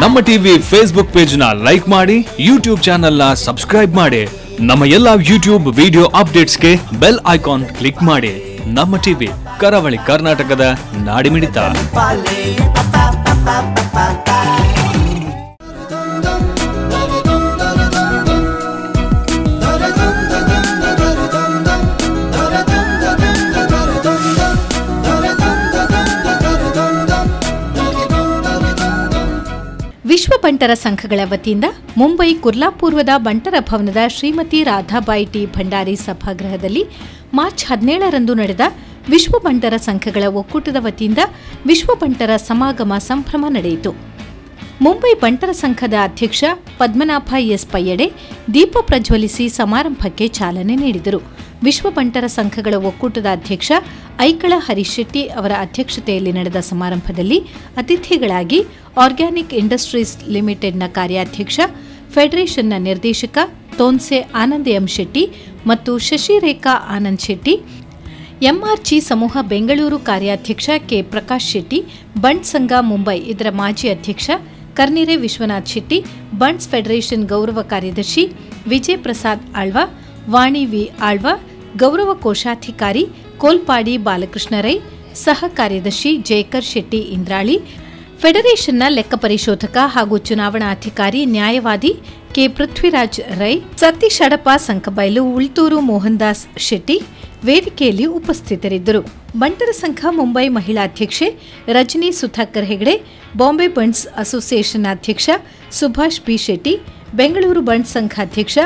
ನಮ್ಮ TV Facebook page ನ like ಮಾಡಿ, ಯೂಟ್ಯೂಬ್ ಚಾನೆಲ್ ನ ಸಬ್ಸ್ಕ್ರೈಬ್ ಮಾಡಿ, ನಮ್ಮ ಎಲ್ಲಾ ಯೂಟ್ಯೂಬ್ ವಿಡಿಯೋ ಅಪ್ಡೇಟ್ಸ್ಗೆ bell icon click ಮಾಡಿ. ನಮ್ಮ ಟಿವಿ, ಕರಾವಳಿ ಕರ್ನಾಟಕದ ನಾಡಿಮಿಡಿತ. ವಿಶ್ವ ಬಂಟರ ಸಂಘಗಳ ವತಿಯಿಂದ ಮುಂಬೈ ಕುರ್ಲಾಪೂರ್ವದ ಬಂಟರ ಭವನದ ಶ್ರೀಮತಿ ರಾಧಾಬಾಯಿ ಟಿ ಭಂಡಾರಿ ಸಭಾಗೃಹದಲ್ಲಿ ಮಾರ್ಚ್ 17ರಂದು ನಡೆದ ವಿಶ್ವ ಬಂಟರ ಸಂಘಗಳ ಒಕ್ಕೂಟದ ವತಿಯಿಂದ ವಿಶ್ವ ಬಂಟರ ಸಮಾಗಮ ಸಂಭ್ರಮ ನಡೆಯಿತು. ಮುಂಬೈ ಬಂಟರ ಸಂಘದ ಅಧ್ಯಕ್ಷ ಪದ್ಮನಾಭ ಎಸ್ ಪಯ್ಯಡೆ ದೀಪ ಪ್ರಜ್ವಲಿಸಿ ಸಮಾರಂಭಕ್ಕೆ ಚಾಲನೆ ನೀಡಿದರು. ವಿಶ್ವ ಬಂಟರ ಸಂಘಗಳ ಒಕ್ಕೂಟದ ಅಧ್ಯಕ್ಷ ಐಕಳ ಹರೀಶ್ ಶೆಟ್ಟಿ ಅವರ ಅಧ್ಯಕ್ಷತೆಯಲ್ಲಿ ನಡೆದ ಸಮಾರಂಭದಲ್ಲಿ ಅತಿಥಿಗಳಾಗಿ ಆರ್ಗ್ಯಾನಿಕ್ ಇಂಡಸ್ಟ್ರೀಸ್ ಲಿಮಿಟೆಡ್ನ ಕಾರ್ಯಾಧ್ಯಕ್ಷ, ಫೆಡರೇಷನ್ನ ನಿರ್ದೇಶಕ ತೋನ್ಸೆ ಆನಂದ್ ಎಂ ಶೆಟ್ಟಿ ಮತ್ತು ಶಶಿರೇಖಾ ಆನಂದ್ ಶೆಟ್ಟಿ, ಎಂಆರ್ಜಿ ಸಮೂಹ ಬೆಂಗಳೂರು ಕಾರ್ಯಾಧ್ಯಕ್ಷ ಕೆ ಪ್ರಕಾಶ್ ಶೆಟ್ಟಿ, ಬಂಟ್ ಸಂಘ ಮುಂಬೈ ಇದರ ಮಾಜಿ ಅಧ್ಯಕ್ಷ ಕರ್ನಿರೆ ವಿಶ್ವನಾಥ್ ಶೆಟ್ಟಿ, ಬಂಟ್ಸ್ ಫೆಡರೇಷನ್ ಗೌರವ ಕಾರ್ಯದರ್ಶಿ ವಿಜಯ್ ಪ್ರಸಾದ್ ಆಳ್ವ, ವಾಣಿ ವಿ ಆಳ್ವ, ಗೌರವ ಕೋಶಾಧಿಕಾರಿ ಕೋಲ್ಪಾಡಿ ಬಾಲಕೃಷ್ಣ ರೈ, ಸಹ ಕಾರ್ಯದರ್ಶಿ ಜಯಕರ್ ಶೆಟ್ಟಿ ಇಂದ್ರಾಳಿ, ಫೆಡರೇಷನ್ನ ಲೆಕ್ಕ ಪರಿಶೋಧಕ ಹಾಗೂ ಚುನಾವಣಾಧಿಕಾರಿ ನ್ಯಾಯವಾದಿ ಕೆ ಪೃಥ್ವಿರಾಜ್ ರೈ, ಸತೀಶ್ ಅಡಪ ಸಂಕಬೈಲು, ಉಳ್ತೂರು ಮೋಹನ್ ದಾಸ್ ಶೆಟ್ಟಿ ವೇದಿಕೆಯಲ್ಲಿ ಉಪಸ್ಥಿತರಿದ್ದರು. ಬಂಟರ ಸಂಘ ಮುಂಬೈ ಮಹಿಳಾ ಅಧ್ಯಕ್ಷೆ ರಜನಿ ಸುಧಾಕರ್ ಹೆಗಡೆ, ಬಾಂಬೆ ಬಂಟ್ಸ್ ಅಸೋಸಿಯೇಷನ್ ಅಧ್ಯಕ್ಷ ಸುಭಾಷ್ ಬಿ ಶೆಟ್ಟಿ, ಬೆಂಗಳೂರು ಬಂಟ್ಸ್ ಸಂಘ ಅಧ್ಯಕ್ಷ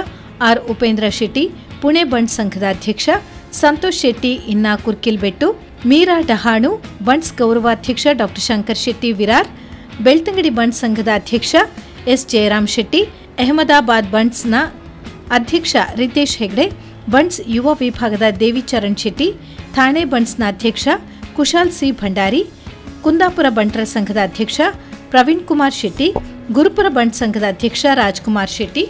ಆರ್ ಉಪೇಂದ್ರ ಶೆಟ್ಟಿ, ಪುಣೆ ಬಂಟ್ಸ್ ಸಂಘದ ಅಧ್ಯಕ್ಷ ಸಂತೋಷ್ ಶೆಟ್ಟಿ ಇನ್ನಾ ಕುರ್ಕಿಲ್ಬೆಟ್ಟು, ಮೀರಾ ಡಹಾಣು, ಬಂಟ್ಸ್ ಗೌರವಾಧ್ಯಕ್ಷ ಡಾಕ್ಟರ್ ಶಂಕರ್ ಶೆಟ್ಟಿ ವಿರಾರ್, ಬೆಳ್ತಂಗಡಿ ಬಂಟ್ಸ್ ಸಂಘದ ಅಧ್ಯಕ್ಷ ಎಸ್ ಜಯರಾಮ್ ಶೆಟ್ಟಿ, ಅಹಮದಾಬಾದ್ ಬಂಟ್ಸ್ನ ಅಧ್ಯಕ್ಷ ರಿತೇಶ್ ಹೆಗ್ಡೆ, ಬಂಟ್ಸ್ ಯುವ ವಿಭಾಗದ ದೇವಿಚರಣ್ ಶೆಟ್ಟಿ, ಥಾಣೆ ಬಂಟ್ಸ್ನ ಅಧ್ಯಕ್ಷ ಕುಶಾಲ್ ಸಿ ಭಂಡಾರಿ, ಕುಂದಾಪುರ ಬಂಟರ ಸಂಘದ ಅಧ್ಯಕ್ಷ ಪ್ರವೀಣ್ ಕುಮಾರ್ ಶೆಟ್ಟಿ, ಗುರುಪುರ ಬಂಟ್ ಸಂಘದ ಅಧ್ಯಕ್ಷ ರಾಜ್ಕುಮಾರ್ ಶೆಟ್ಟಿ,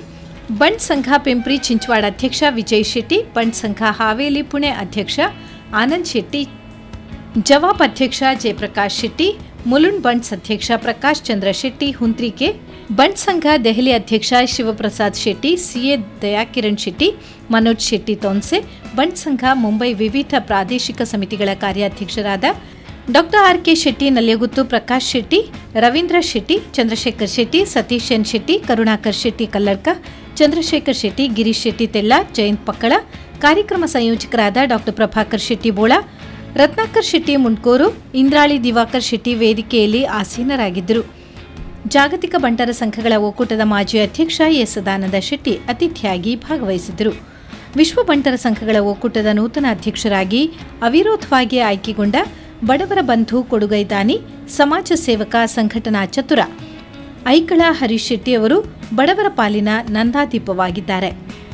ಬಂಟ್ ಸಂಘ ಪಿಂಪ್ರಿ ಚಿಂಚವಾಡ ಅಧ್ಯಕ್ಷ ವಿಜಯ್ ಶೆಟ್ಟಿ, ಬಂಟ್ ಸಂಘ ಹಾವೇಲಿ ಪುಣೆ ಅಧ್ಯಕ್ಷ ಆನಂದ್ ಶೆಟ್ಟಿ, ಜವಾಬ್ ಅಧ್ಯಕ್ಷ ಜಯಪ್ರಕಾಶ್ ಶೆಟ್ಟಿ, ಮುಲುಂಡ್ ಬಂಟ್ಸ್ ಅಧ್ಯಕ್ಷ ಪ್ರಕಾಶ್ ಚಂದ್ರ ಶೆಟ್ಟಿ ಹುಂತ್ರಿಕೆ, ಬಂಟ್ ಸಂಘ ದೆಹಲಿ ಅಧ್ಯಕ್ಷ ಶಿವಪ್ರಸಾದ್ ಶೆಟ್ಟಿ, ಸಿಎ ದಯಾಕಿರಣ್ ಶೆಟ್ಟಿ, ಮನೋಜ್ ಶೆಟ್ಟಿ ತೋನ್ಸೆ, ಬಂಟ್ ಸಂಘ ಮುಂಬೈ ವಿವಿಧ ಪ್ರಾದೇಶಿಕ ಸಮಿತಿಗಳ ಕಾರ್ಯಾಧ್ಯಕ್ಷರಾದ doctor R K Shetty Nalyaguttu, Prakash Shetty, Ravindra Shetty, Chandrashekar Shetty, Satish N Shetty, Karunakar Shetty Kalladka, Chandrashekar Shetty, Girish Shetty Tella, Jayant Pakkala, ಕಾರ್ಯಕ್ರಮ ಸಂಯೋಜಕರಾದ ಡಾಕ್ಟರ್ ಪ್ರಭಾಕರ್ ಶೆಟ್ಟಿ ಬೋಳ, ರತ್ನಾಕರ್ ಶೆಟ್ಟಿ ಮುಂಡ್ಕೋರು, ಇಂದ್ರಾಳಿ ದಿವಾಕರ್ ಶೆಟ್ಟಿ ವೇದಿಕೆಯಲ್ಲಿ ಆಸೀನರಾಗಿದ್ದರು. ಜಾಗತಿಕ ಬಂಟರ ಸಂಘಗಳ ಒಕ್ಕೂಟದ ಮಾಜಿ ಅಧ್ಯಕ್ಷ ಎಸ್ ಸದಾನಂದ ಶೆಟ್ಟಿ ಅತಿಥಿಯಾಗಿ ಭಾಗವಹಿಸಿದ್ದರು. ವಿಶ್ವ ಬಂಟರ ಸಂಘಗಳ ಒಕ್ಕೂಟದ ನೂತನ ಅಧ್ಯಕ್ಷರಾಗಿ ಅವಿರೋಧವಾಗಿ ಆಯ್ಕೆಗೊಂಡ ಬಡವರ ಬಂಧು, ಕೊಡುಗೈದಾನಿ, ಸಮಾಜ ಸೇವಕ, ಸಂಘಟನಾ ಚತುರ ಐಕಳ ಹರೀಶ್ ಶೆಟ್ಟಿ ಅವರು ಬಡವರ ಪಾಲಿನ ನಂದಾದೀಪವಾಗಿದ್ದಾರೆ.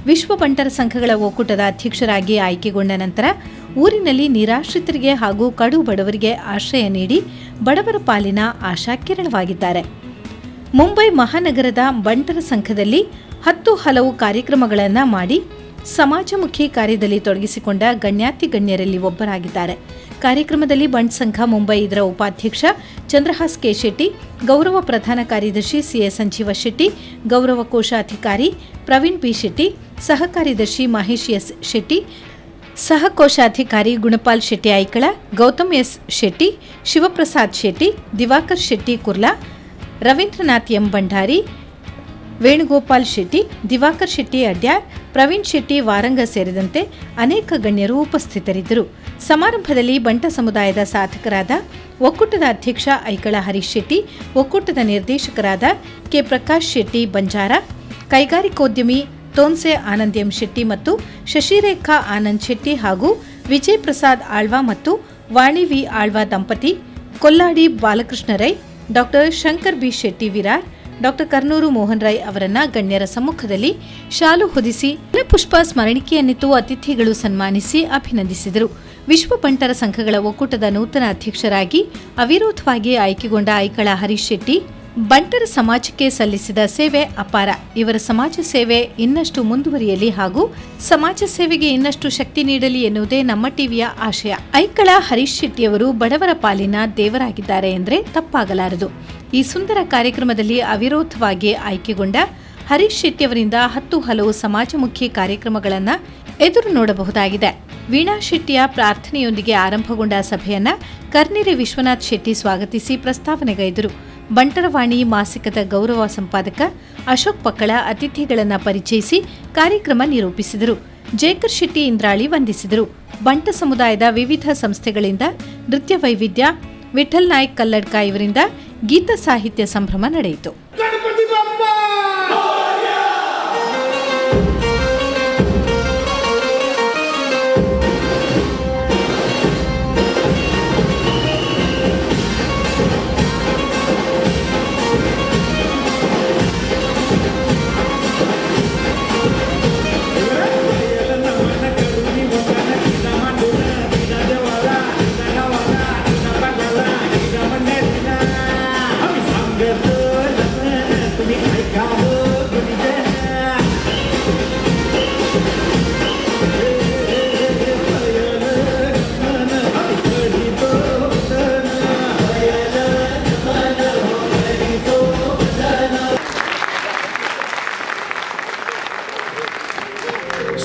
ವಿಶ್ವ ಬಂಟರ ಸಂಘಗಳ ಒಕ್ಕೂಟದ ಅಧ್ಯಕ್ಷರಾಗಿ ಆಯ್ಕೆಗೊಂಡ ನಂತರ ಊರಿನಲ್ಲಿ ನಿರಾಶ್ರಿತರಿಗೆ ಹಾಗೂ ಕಡು ಬಡವರಿಗೆ ಆಶ್ರಯ ನೀಡಿ ಬಡವರ ಪಾಲಿನ ಆಶಾಕಿರಣವಾಗಿದ್ದಾರೆ. ಮುಂಬೈ ಮಹಾನಗರದ ಬಂಟರ ಸಂಘದಲ್ಲಿ 10 ಹಲವು ಕಾರ್ಯಕ್ರಮಗಳನ್ನು ಮಾಡಿ ಸಮಾಜಮುಖಿ ಕಾರ್ಯದಲ್ಲಿ ತೊಡಗಿಸಿಕೊಂಡ ಗಣ್ಯಾತಿ ಗಣ್ಯರಲ್ಲಿ ಒಬ್ಬರಾಗಿದ್ದಾರೆ. ಕಾರ್ಯಕ್ರಮದಲ್ಲಿ ಬಂಟ್ ಸಂಘ ಮುಂಬೈ ಇದರ ಉಪಾಧ್ಯಕ್ಷ ಚಂದ್ರಹಾಸ್ ಕೆ ಶೆಟ್ಟಿ, ಗೌರವ ಪ್ರಧಾನ ಕಾರ್ಯದರ್ಶಿ ಸಿಎ ಸಂಜೀವ ಶೆಟ್ಟಿ, ಗೌರವ ಕೋಶಾಧಿಕಾರಿ ಪ್ರವೀಣ್ ಬಿ ಶೆಟ್ಟಿ, ಸಹ ಕಾರ್ಯದರ್ಶಿ ಮಹೇಶ್ ಎಸ್ ಶೆಟ್ಟಿ, ಸಹ ಕೋಶಾಧಿಕಾರಿ ಗುಣಪಾಲ್ ಶೆಟ್ಟಿ ಐಕಳ, ಗೌತಮ್ ಎಸ್ ಶೆಟ್ಟಿ, ಶಿವಪ್ರಸಾದ್ ಶೆಟ್ಟಿ, ದಿವಾಕರ್ ಶೆಟ್ಟಿ ಕುರ್ಲಾ, ರವೀಂದ್ರನಾಥ್ ಎಂ ಭಂಡಾರಿ, ವೇಣುಗೋಪಾಲ್ ಶೆಟ್ಟಿ, ದಿವಾಕರ್ ಶೆಟ್ಟಿ ಅಡ್ಯಾರ್, ಪ್ರವೀಣ್ ಶೆಟ್ಟಿ ವಾರಂಗ ಸೇರಿದಂತೆ ಅನೇಕ ಗಣ್ಯರು ಉಪಸ್ಥಿತರಿದ್ದರು. ಸಮಾರಂಭದಲ್ಲಿ ಬಂಟ ಸಮುದಾಯದ ಸಾಧಕರಾದ ಒಕ್ಕೂಟದ ಅಧ್ಯಕ್ಷ ಐಕಳ ಹರೀಶ್ ಶೆಟ್ಟಿ, ಒಕ್ಕೂಟದ ನಿರ್ದೇಶಕರಾದ ಕೆ ಪ್ರಕಾಶ್ ಶೆಟ್ಟಿ ಬಂಜಾರ, ಕೈಗಾರಿಕೋದ್ಯಮಿ ತೋನ್ಸೆ ಆನಂದ್ ಎಂ ಶೆಟ್ಟಿ ಮತ್ತು ಶಶಿರೇಖಾ ಆನಂದ್ ಶೆಟ್ಟಿ ಹಾಗೂ ವಿಜಯ್ ಪ್ರಸಾದ್ ಆಳ್ವಾ ಮತ್ತು ವಾಣಿ ವಿ ಆಳ್ವಾ ದಂಪತಿ, Kolladi Balakrishna Rai, doctor Shankar B Shetty Virar, doctor Karnur Mohan Rai ಅವರನ್ನ ಗಣ್ಯರ ಸಮ್ಮುಖದಲ್ಲಿ ಶಾಲು ಹೊದಿಸಿ ಪುಷ್ಪ ಸ್ಮರಣಿಕೆಯನ್ನಿತ್ತು ಅತಿಥಿಗಳು ಸನ್ಮಾನಿಸಿ ಅಭಿನಂದಿಸಿದರು. ವಿಶ್ವ ಬಂಟರ ಸಂಘಗಳ ಒಕ್ಕೂಟದ ನೂತನ ಅಧ್ಯಕ್ಷರಾಗಿ ಅವಿರೋಧವಾಗಿ ಆಯ್ಕೆಗೊಂಡ ಐಕಳ ಹರೀಶ್ ಶೆಟ್ಟಿ ಬಂಟರ ಸಮಾಜಕ್ಕೆ ಸಲ್ಲಿಸಿದ ಸೇವೆ ಅಪಾರ. ಇವರ ಸಮಾಜ ಸೇವೆ ಇನ್ನಷ್ಟು ಮುಂದುವರಿಯಲಿ ಹಾಗೂ ಸಮಾಜ ಸೇವೆಗೆ ಇನ್ನಷ್ಟು ಶಕ್ತಿ ನೀಡಲಿ ಎನ್ನುವುದೇ ನಮ್ಮ ಟಿವಿಯ ಆಶಯ. ಐಕಳ ಹರೀಶ್ ಶೆಟ್ಟಿಯವರು ಬಡವರ ಪಾಲಿನ ದೇವರಾಗಿದ್ದಾರೆ ಎಂದರೆ ತಪ್ಪಾಗಲಾರದು. ಈ ಸುಂದರ ಕಾರ್ಯಕ್ರಮದಲ್ಲಿ ಅವಿರೋಧವಾಗಿ ಆಯ್ಕೆಗೊಂಡ ಹರೀಶ್ ಶೆಟ್ಟಿಯವರಿಂದ 10 ಹಲವು ಸಮಾಜಮುಖಿ ಕಾರ್ಯಕ್ರಮಗಳನ್ನು ಎದುರು ನೋಡಬಹುದಾಗಿದೆ. ವೀಣಾ ಶೆಟ್ಟಿಯ ಪ್ರಾರ್ಥನೆಯೊಂದಿಗೆ ಆರಂಭಗೊಂಡ ಸಭೆಯನ್ನು ಕರ್ನಿರೆ ವಿಶ್ವನಾಥ್ ಶೆಟ್ಟಿ ಸ್ವಾಗತಿಸಿ ಪ್ರಸ್ತಾವನೆಗೈದರು. ಬಂಟರವಾಣಿ ಮಾಸಿಕದ ಗೌರವ ಸಂಪಾದಕ ಅಶೋಕ್ ಪಕ್ಕಳ ಅತಿಥಿಗಳನ್ನು ಪರಿಚಯಿಸಿ ಕಾರ್ಯಕ್ರಮ ನಿರೂಪಿಸಿದರು. ಜಯಕರ್ ಶೆಟ್ಟಿ ಇಂದ್ರಾಳಿ ವಂದಿಸಿದರು. ಬಂಟ ಸಮುದಾಯದ ವಿವಿಧ ಸಂಸ್ಥೆಗಳಿಂದ ನೃತ್ಯ ವೈವಿಧ್ಯ, ವಿಠಲ್ ನಾಯ್ಕ್ ಕಲ್ಲಡ್ಕ ಇವರಿಂದ ಗೀತ ಸಾಹಿತ್ಯ ಸಂಭ್ರಮ ನಡೆಯಿತು.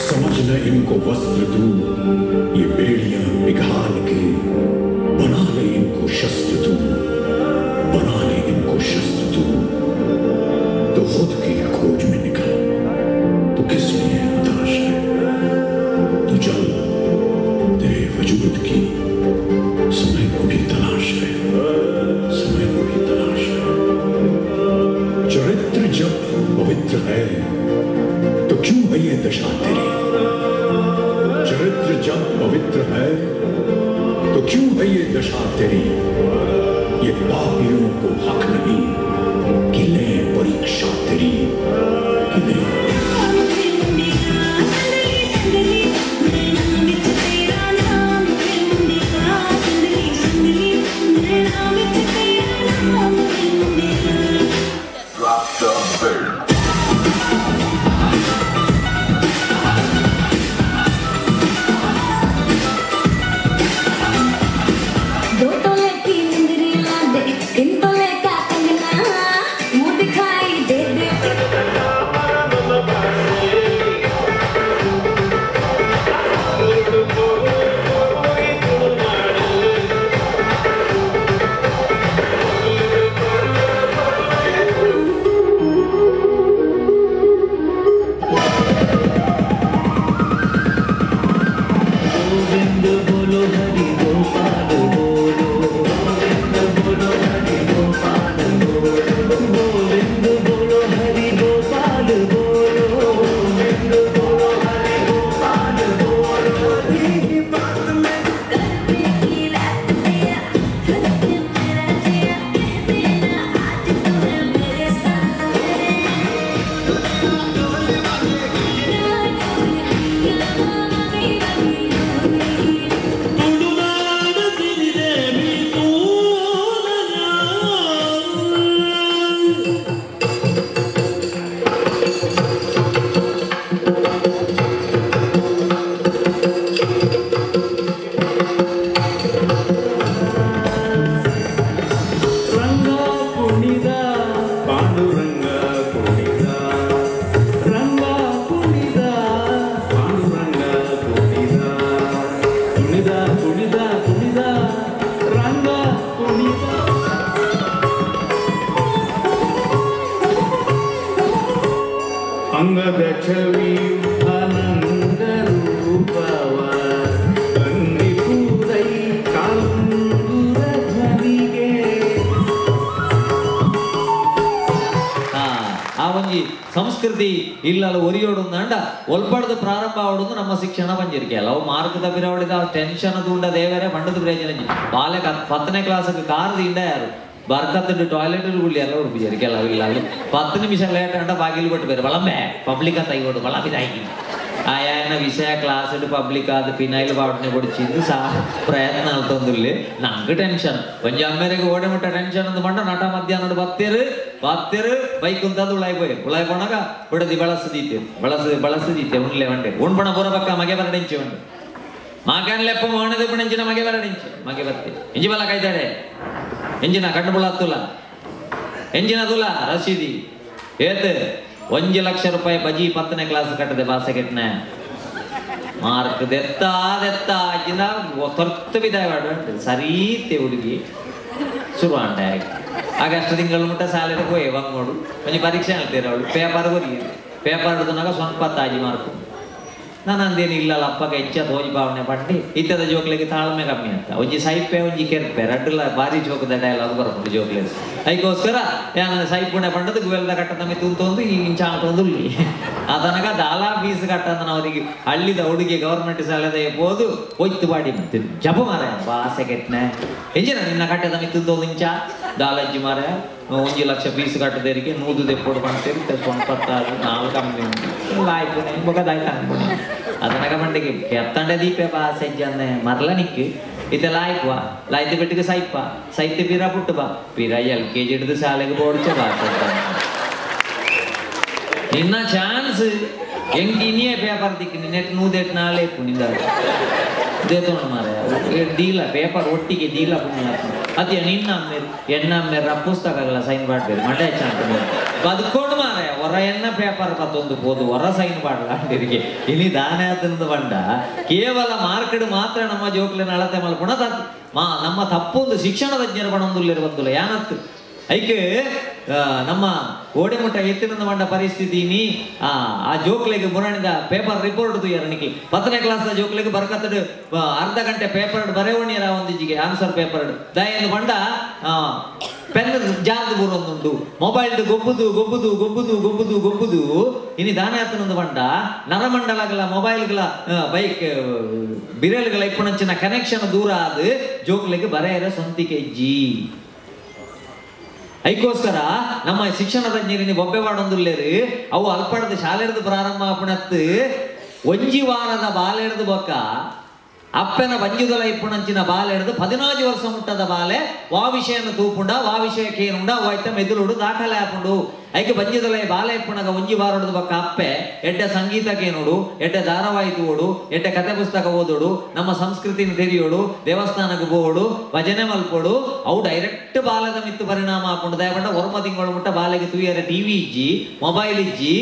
समझ न इनको वस्त्र तू, ये बेड़ियां पिघाल के, बना ले इनको शस्त्र तू, बना ले इनको शस्त्र तू। तो खुद की खोज में निकल, तो किस लिए हताश है? तू चल, तेरे वजूद की समय को भी तलाश है, समय को भी तलाश है। चरित्र जब पवित्र है तो क्यों है ये दशा तेरी? चरित्र जब पवित्र है तो क्यों है ये दशा तेरी? ये पापियों को हक नहीं कि ले परीक्षा तेरी, कि ले। ಅಂಗದ ಛವಿ ಆನಂದ ರೂಪವ ಕಂದಿಪೂರೈ ಕಾಲುಂಗುರ ಧ್ವನಿಗೆ. ಆ ಒಂಜಿ ಸಂಸ್ಕೃತಿ ಇಲ್ಲಲ್ಲ ಒರಿಯೋಡು ಅಂಡ ಒಲ್ಪಡ್ದು ಪ್ರಾರಂಭ ಆವಡೊಂದು ನಮ್ಮ ಶಿಕ್ಷಣ ಬಂಜಿರಿಕೆ ಅಲ್ಲ. ಅವು ಮಾರ್ಕ್ ತಪ್ಪಿರವಳಿದ ಟೆನ್ಷನ್ ತೂಂಡ ದೇವರೇ ಬಂಡದ ಪ್ರಯೋಜನ. ಬಾಲೆ 10ನೇ ಕ್ಲಾಸ್ಗೆ ಕಾರ್ ದಿಂಡ ಯಾರು ಬರ್ಕತ್ತುಂಡು ಟಾಯ್ಲೆಟ್ ಗುಳ್ಳಿ ಎಲ್ಲ ಉಡುಪಿಜಾರಿ ಕೆಲವು ಇಲ್ಲ 10 ನಿಮಿಷ ಲೇಟ್ ಅಂಡ ಬಾಗಿಲು ಕೊಟ್ಟು ಬೇರೆ ಬಳಂಬೆ ಪಬ್ಲಿಕ್ ಅಂತ ಇಗೋಡು ಬಳಬಿದಾಗಿ. ಆಯಾಯನ ವಿಷಯ ಕ್ಲಾಸ್ ಪಬ್ಲಿಕ್ ಆದ ಫಿನೈಲ್ ಬಾವಟನೆ ಕೊಡಿಚಿದ್ದು ಸಾ ಪ್ರಯತ್ನ ಆಲ್ತೊಂದುಲ್ಲೆ ನಂಗೆ ಟೆನ್ಷನ್ ಒಂಜಿ ಅಮ್ಮೇರೆಗೆ ಓಡೆ ಮುಟ್ಟ ಟೆನ್ಷನ್ ಅಂದ್ ಮಂಡ ನಟ ಮಧ್ಯಾಹ್ನ ಬತ್ತೇರು ಬತ್ತೇರು ಬೈಕ್ ಉಂತದ್ದು ಉಳಾಯಿ ಪೋಯ್ ಉಳಾಯಿ ಪೋನಾಗ ಬಿಡದಿ ಬಳಸದೀತೆ ಬಳಸ ಬಳಸದೀತೆ ಉಣ್ಲೆ వండే ಉಣ್ಪಣ ಪೂರ ಪಕ್ಕ ಮಗೆ ಬರಡಿಂಚಿ ಉಂಡು ಮಾಕನ್ ಲೆಪ್ಪ ಮೋಣದ ಪಣಂಚಿನ ಮಗೆ ಬರಡಿಂಚಿ ಮಗೆ ಬತ್ತೆ ಇಂಜಿ ಬಲ ಕಾಯ್ತಾಡೆ ಎಂಜಿನ ಕಣ್ಣು ಬುಳತ್ತುಲ ಎಂಜಿನ ತುಲ ರಸೀದಿ ಏತ್ 1 ಲಕ್ಷ ರೂಪಾಯಿ ಬಜಿ 10ನೇ ಕ್ಲಾಸ್ ಕಟ್ಟದೆ ಬಾಸೆ ಕೆಟ್ಟನೆ ಮಾರ್ಕ್ ದೆತ್ತ ದೆತ್ತ ಅಜ್ಜಿನ ತೊರ್ತು ಬಿದ್ದಾಯ ಸರೀತೆ ಹುಡುಗಿ ಶುರು ಅಂಡ ಆಗಸ್ಟ್ ತಿಂಗಳು ಮುಟ್ಟ ಸಾಲೆಡ್ ಪೋಯೆ ಬಂಗೋಡು ಒಂಜಿ ಪರೀಕ್ಷೆ ಹೇಳ್ತೀರ ಅವಳು ಪೇಪರ್ ಬರಿ ಪೇಪರ್ ಹಿಡಿದನಾಗ ಸ್ವಂತ ತಾಜಿ ಮಾರ್ಕ್ ನಾನು ಅಂದೇನು ಇಲ್ಲಲ್ಲ ಅಪ್ಪಗೆ ಹೆಚ್ಚ ತೋಜಿ ಭಾವನೆ ಪಟ್ಟಿ ಇತ್ತದ ಜೋಕ್ಲಿಗೆ ತಾಳ್ಮೆ ಕಮ್ಮಿ ಅಂತ ಒಂಜಿ ಸೈಪೆ ಒಂಜಿ ಕೆರ್ಪೆ ರಡ್ಡುಲ ಭಾರಿ ಜೋಕದ ಡೈಲಾಗ್ ಬರ್ಪುಂಡು ಜೋಕ್ಲೆ ಐಕೋಸ್ಕರ ಯಾನ ಸೈಪುಣೆ ಪಂಡದು ಗುವೆಲ್ದ ಕಟ್ಟದ ಮಿ ತೂಂತೊಂದು ಇಂಚ ಆಟೊಂದು ಉಲ್ಲಿ ಆತನಕ ದಾಲಾ ಫೀಸ್ ಕಟ್ಟಂದನ ಅವರಿಗೆ ಹಳ್ಳಿದ ಹುಡುಗಿ ಗೌರ್ಮೆಂಟ್ ಶಾಲೆದ ಪೋದು ಒಯ್ತು ಬಾಡಿ ಮತ್ತೆ ಜಪ ಮಾರ ಬಾಸೆ ಕೆಟ್ಟನೆ ಎಂಜಿನ ನಿನ್ನ ಕಟ್ಟದ ಮಿ ತೂಂತೊಂದು ಇಂಚ ದಾಲಜ್ಜಿ ಮಾರ 1 ಲಕ್ಷ ಫೀಸ್ ಕಟ್ಟದೇರಿಗೆ ನೂದು ದೆಪ್ಪೋಡು ಪಂತೇರಿ ಸ್ವಂತ ನಾಲ್ಕು ಕಮ್ಮಿ ಉಂಟು ಲಾಯ್ಪುಣೆ ಬೊಕದಾಯ್ತು ಅನ್ಪುಣೆ ಅದನಕ ಮಂಡಿಗೆ ಕೆತ್ತಂಡೆ ದೀಪೆ ಬಾಸೆ ಜನ್ನೆ ಮರಲ ನಿಕ್ಕು ಇತ್ತೆ ಲಾಯ್ಪುವ ಲಾಯ್ತು ಬೆಟ್ಟಿಗೆ ಸೈಪ ಸೈತೆ ಪಿರ ಪುಟ್ಟು ಬಾ ಪಿರ LKG ಹಿಡಿದು ಶಾಲೆಗೆ ಬೋಡ್ಚ ಬಾಸೆ ನಿನ್ನ ಚಾನ್ಸ್ ಎಂಕ್ ಇನಿಯೇ ಪೇಪರ್ ದಿಕ್ಕು ನಿನ್ನೆಟ್ ನೂದೆಟ್ ನಾಳೆ ಪುಣಿಂದ ದೇತೋಣ ಮಾರ ದೀಲ ಪೇಪರ್ ಒಟ್ಟಿಗೆ ದೀಲ ಪುಣ್ಯ ಅದೇ ನಿನ್ನ ಅಮ್ಮೇರು ಎನ್ನ ಅಮ್ಮೇರ ಪುಸ್ತಕಗಳ ಸೈನ್ ಮಾಡ್ಬೇರು ಮಂಡ್ಯ ಚಾಂಟ್ ಬದುಕೊಂಡು ಮಾರ ಹೊರ ಎನ್ನ ಪೇಪರ್ ಪತ್ತೊಂದು ಪೋದು ಹೊರ ಸೈನ್ ಮಾಡಲಾಂಡಿರಿಗೆ ಇಲ್ಲಿ ದಾನೆ ಆತನದ ಬಂಡ ಕೇವಲ ಮಾರ್ಕೆಟ್ ಮಾತ್ರ ನಮ್ಮ ಜೋಕ್ಲಿನ ಅಳತೆ ಮಲ್ಪುಣ ಮಾ ನಮ್ಮ ತಪ್ಪೊಂದು ಶಿಕ್ಷಣ ತಜ್ಞರ ಪಣೊಂದುಲ್ಲಿರು ಬಂದುಲ್ಲ ಯಾನತ್ತು ಐಕೆ ನಮ್ಮ ಓಡೆಮುಟ್ಟ ಎತ್ತಿನ ಮಂಡ ಪರಿಸ್ಥಿತಿ ನೀ ಆ ಜೋಕ್ಲೆಗೆ ಮುರಣಿದ ಪೇಪರ್ ರಿಪೋರ್ಟ್ ತುಯ್ಯಾರ ನಿಕ್ಕಿ 10ನೇ ಕ್ಲಾಸ್ ಜೋಕ್ಲೆಗೆ ಬರ್ಕತ್ತಡು ಅರ್ಧ ಗಂಟೆ ಪೇಪರ್ ಬರೆವಣಿಯರ ಒಂದಿಜಿಗೆ ಆನ್ಸರ್ ಪೇಪರ್ ದಯೆಂದು ಬಂಡ ಪೆನ್ ಜಾರ್ದು ಬೂರೊಂದುಂಡು ಮೊಬೈಲ್ ಗೊಬ್ಬುದು ಗೊಬ್ಬುದು ಗೊಬ್ಬುದು ಗೊಬ್ಬುದು ಗೊಬ್ಬುದು ಇನಿ ದಾನಾತನೊಂದು ಬಂಡ ನರಮಂಡಲಗಳ ಮೊಬೈಲ್ಗಳ ಬೈಕ್ ಬಿರಲ್ಗಳ ಇಪ್ಪಣಂಚಿನ ಕನೆಕ್ಷನ್ ದೂರ ಆದ ಜೋಕ್ಲೆಗೆ ಬರೆಯರ ಸ್ವಂತಿಕೆ ಜಿ ಐಕೋಸ್ಕರ ನಮ್ಮ ಶಿಕ್ಷಣ ತಜ್ಞರಿನಿ ಬೊಬ್ಬೆ ಮಾಡೊಂದುಲ್ಲೇರು ಅವು ಅಲ್ಪಡದ ಶಾಲೆಡ್ದು ಪ್ರಾರಂಭ ಆಪಣತ್ತು ಒಂಜಿ ವಾರದ ಬಾಲೆಡ್ದು ಬೊಕ್ಕ ಅಪ್ಪನ ಬಂಜುದಲ ಇಪ್ಪಣಂಚಿನ ಬಾಲೆಡ್ದು 14 ವರ್ಷ ಮುಟ್ಟದ ಬಾಲೆ ವಾ ವಿಷಯನ ತೂಪುಂಡ ವಾ ವಿಷಯಕ್ಕೆ ಏನುಂಡ ವಾಯ್ತ ಮೆದುಳುಡು ದಾಖಲೆ ಆಪುಂಡು ಐಕೆ ಬಂಜುದಲ ಬಾಲೆ ಇಪ್ಪಣಗ ಒಂಜಿ ವಾರಡ್ದು ಬೊಕ್ಕ ಅಪ್ಪೆ ಎಡ್ಡೆ ಸಂಗೀತಕ್ಕೇನುಡು ಎಡ್ಡೆ ಧಾರಾವಾಹಿ ತೂಡು ಎಡ್ಡೆ ಕತೆ ಪುಸ್ತಕ ಓದೋಡು ನಮ್ಮ ಸಂಸ್ಕೃತಿನ ತೆರಿಯೋಡು ದೇವಸ್ಥಾನಕ್ಕೆ ಬೋಡು ಭಜನೆ ಮಲ್ಪೋಡು ಅವು ಡೈರೆಕ್ಟ್ ಬಾಲದ ಮಿತ್ತು ಪರಿಣಾಮ ಆಪುಂಡು ದಯಪಂಡ ಒರ್ಮ ತಿಂಗಳು ಮುಟ್ಟ ಬಾಲೆಗೆ ತೂಯರ ಟಿವಿ ಇಜ್ಜಿ ಮೊಬೈಲ್ ಇಜ್ಜಿ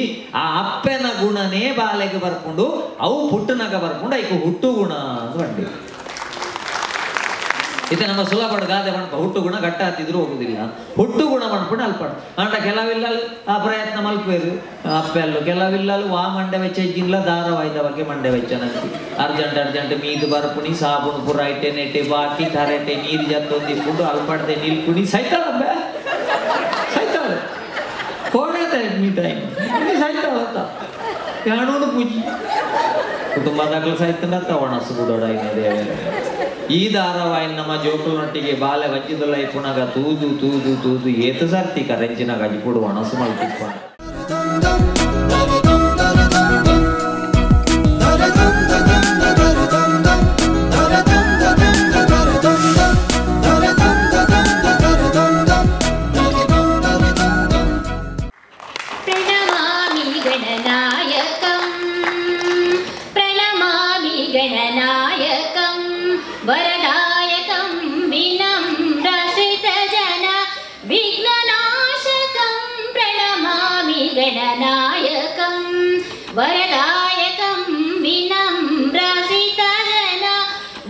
ಆ ಅಪ್ಪನ ಗುಣನೇ ಬಾಲೆಗೆ ಬರ್ಕೊಂಡು ಅವು ಪುಟ್ಟನಾಗ ಬರ್ಕೊಂಡು ಐಕು ಹುಟ್ಟು ಗುಣ ಅಂತ ಬಂಡಿ ಇದು ನಮ್ಮ ಸುಲಭ ಗಾದೆ ಮಣ್ಪ ಹುಟ್ಟು ಗುಣ ಗಟ್ಟ ಹತ್ತಿದ್ರು ಹೋಗುದಿಲ್ಲ ಹುಟ್ಟು ಗುಣ ಮಣ್ಪುಂಡು ಅಲ್ಪಡು ಅಂಡ ಕೆಲವಿಲ್ಲ ಆ ಪ್ರಯತ್ನ ಮಲ್ಪೇರು ಅಪ್ಪೆಲ್ಲು ಕೆಲವಿಲ್ಲಲು ವಾ ಮಂಡೆ ವೆಚ್ಚ ಇಜ್ಜಿಲ್ಲ ಧಾರಾವಾಹಿದ ಬಗ್ಗೆ ಮಂಡೆ ವೆಚ್ಚ ನಂಗೆ ಅರ್ಜೆಂಟ್ ಅರ್ಜೆಂಟ್ ಮೀದು ಬರಪುಣಿ ಸಾಬೂನು ಪುರ ಇಟ್ಟೆ ನೆಟ್ಟೆ ಬಾಕಿ ತರೆಟೆ ನೀರು ಜತ್ತೊಂದಿ ಪುಂಡು ಅಲ್ಪಡ್ದೆ ನಿಲ್ಕುಣಿ ಸೈತಾಳ ಸೈತಾಳ ಕೋಣೆ ನೀ ಟೈಮ್ ಸೈತಾಳ ಅಂತ ಯಾಣೋನು ಪೂಜಿ ಕುಟುಂಬದಾಗಲೂ ಸೈತಂಡ ಒಣಸು ಬಿಡೋಡ ದೇವರೇ ಈ ಧಾರಾವಾಹಿ ನಮ್ಮ ಜೋಕುಲನೊಟ್ಟಿಗೆ ಬಾಲೆ ವಜ್ಜದಲ್ಲ ಇಪ್ಪುನಾಗ ತೂದು ತೂದು ತೂದು ಏತು ಸರ್ತಿ ಕರೆಂಚಿನ ಗಜಿಪುಡು ಒಣಸು ಮಲ್ತಿಪ್ಪ वरदायकं विनम्राश्रितजन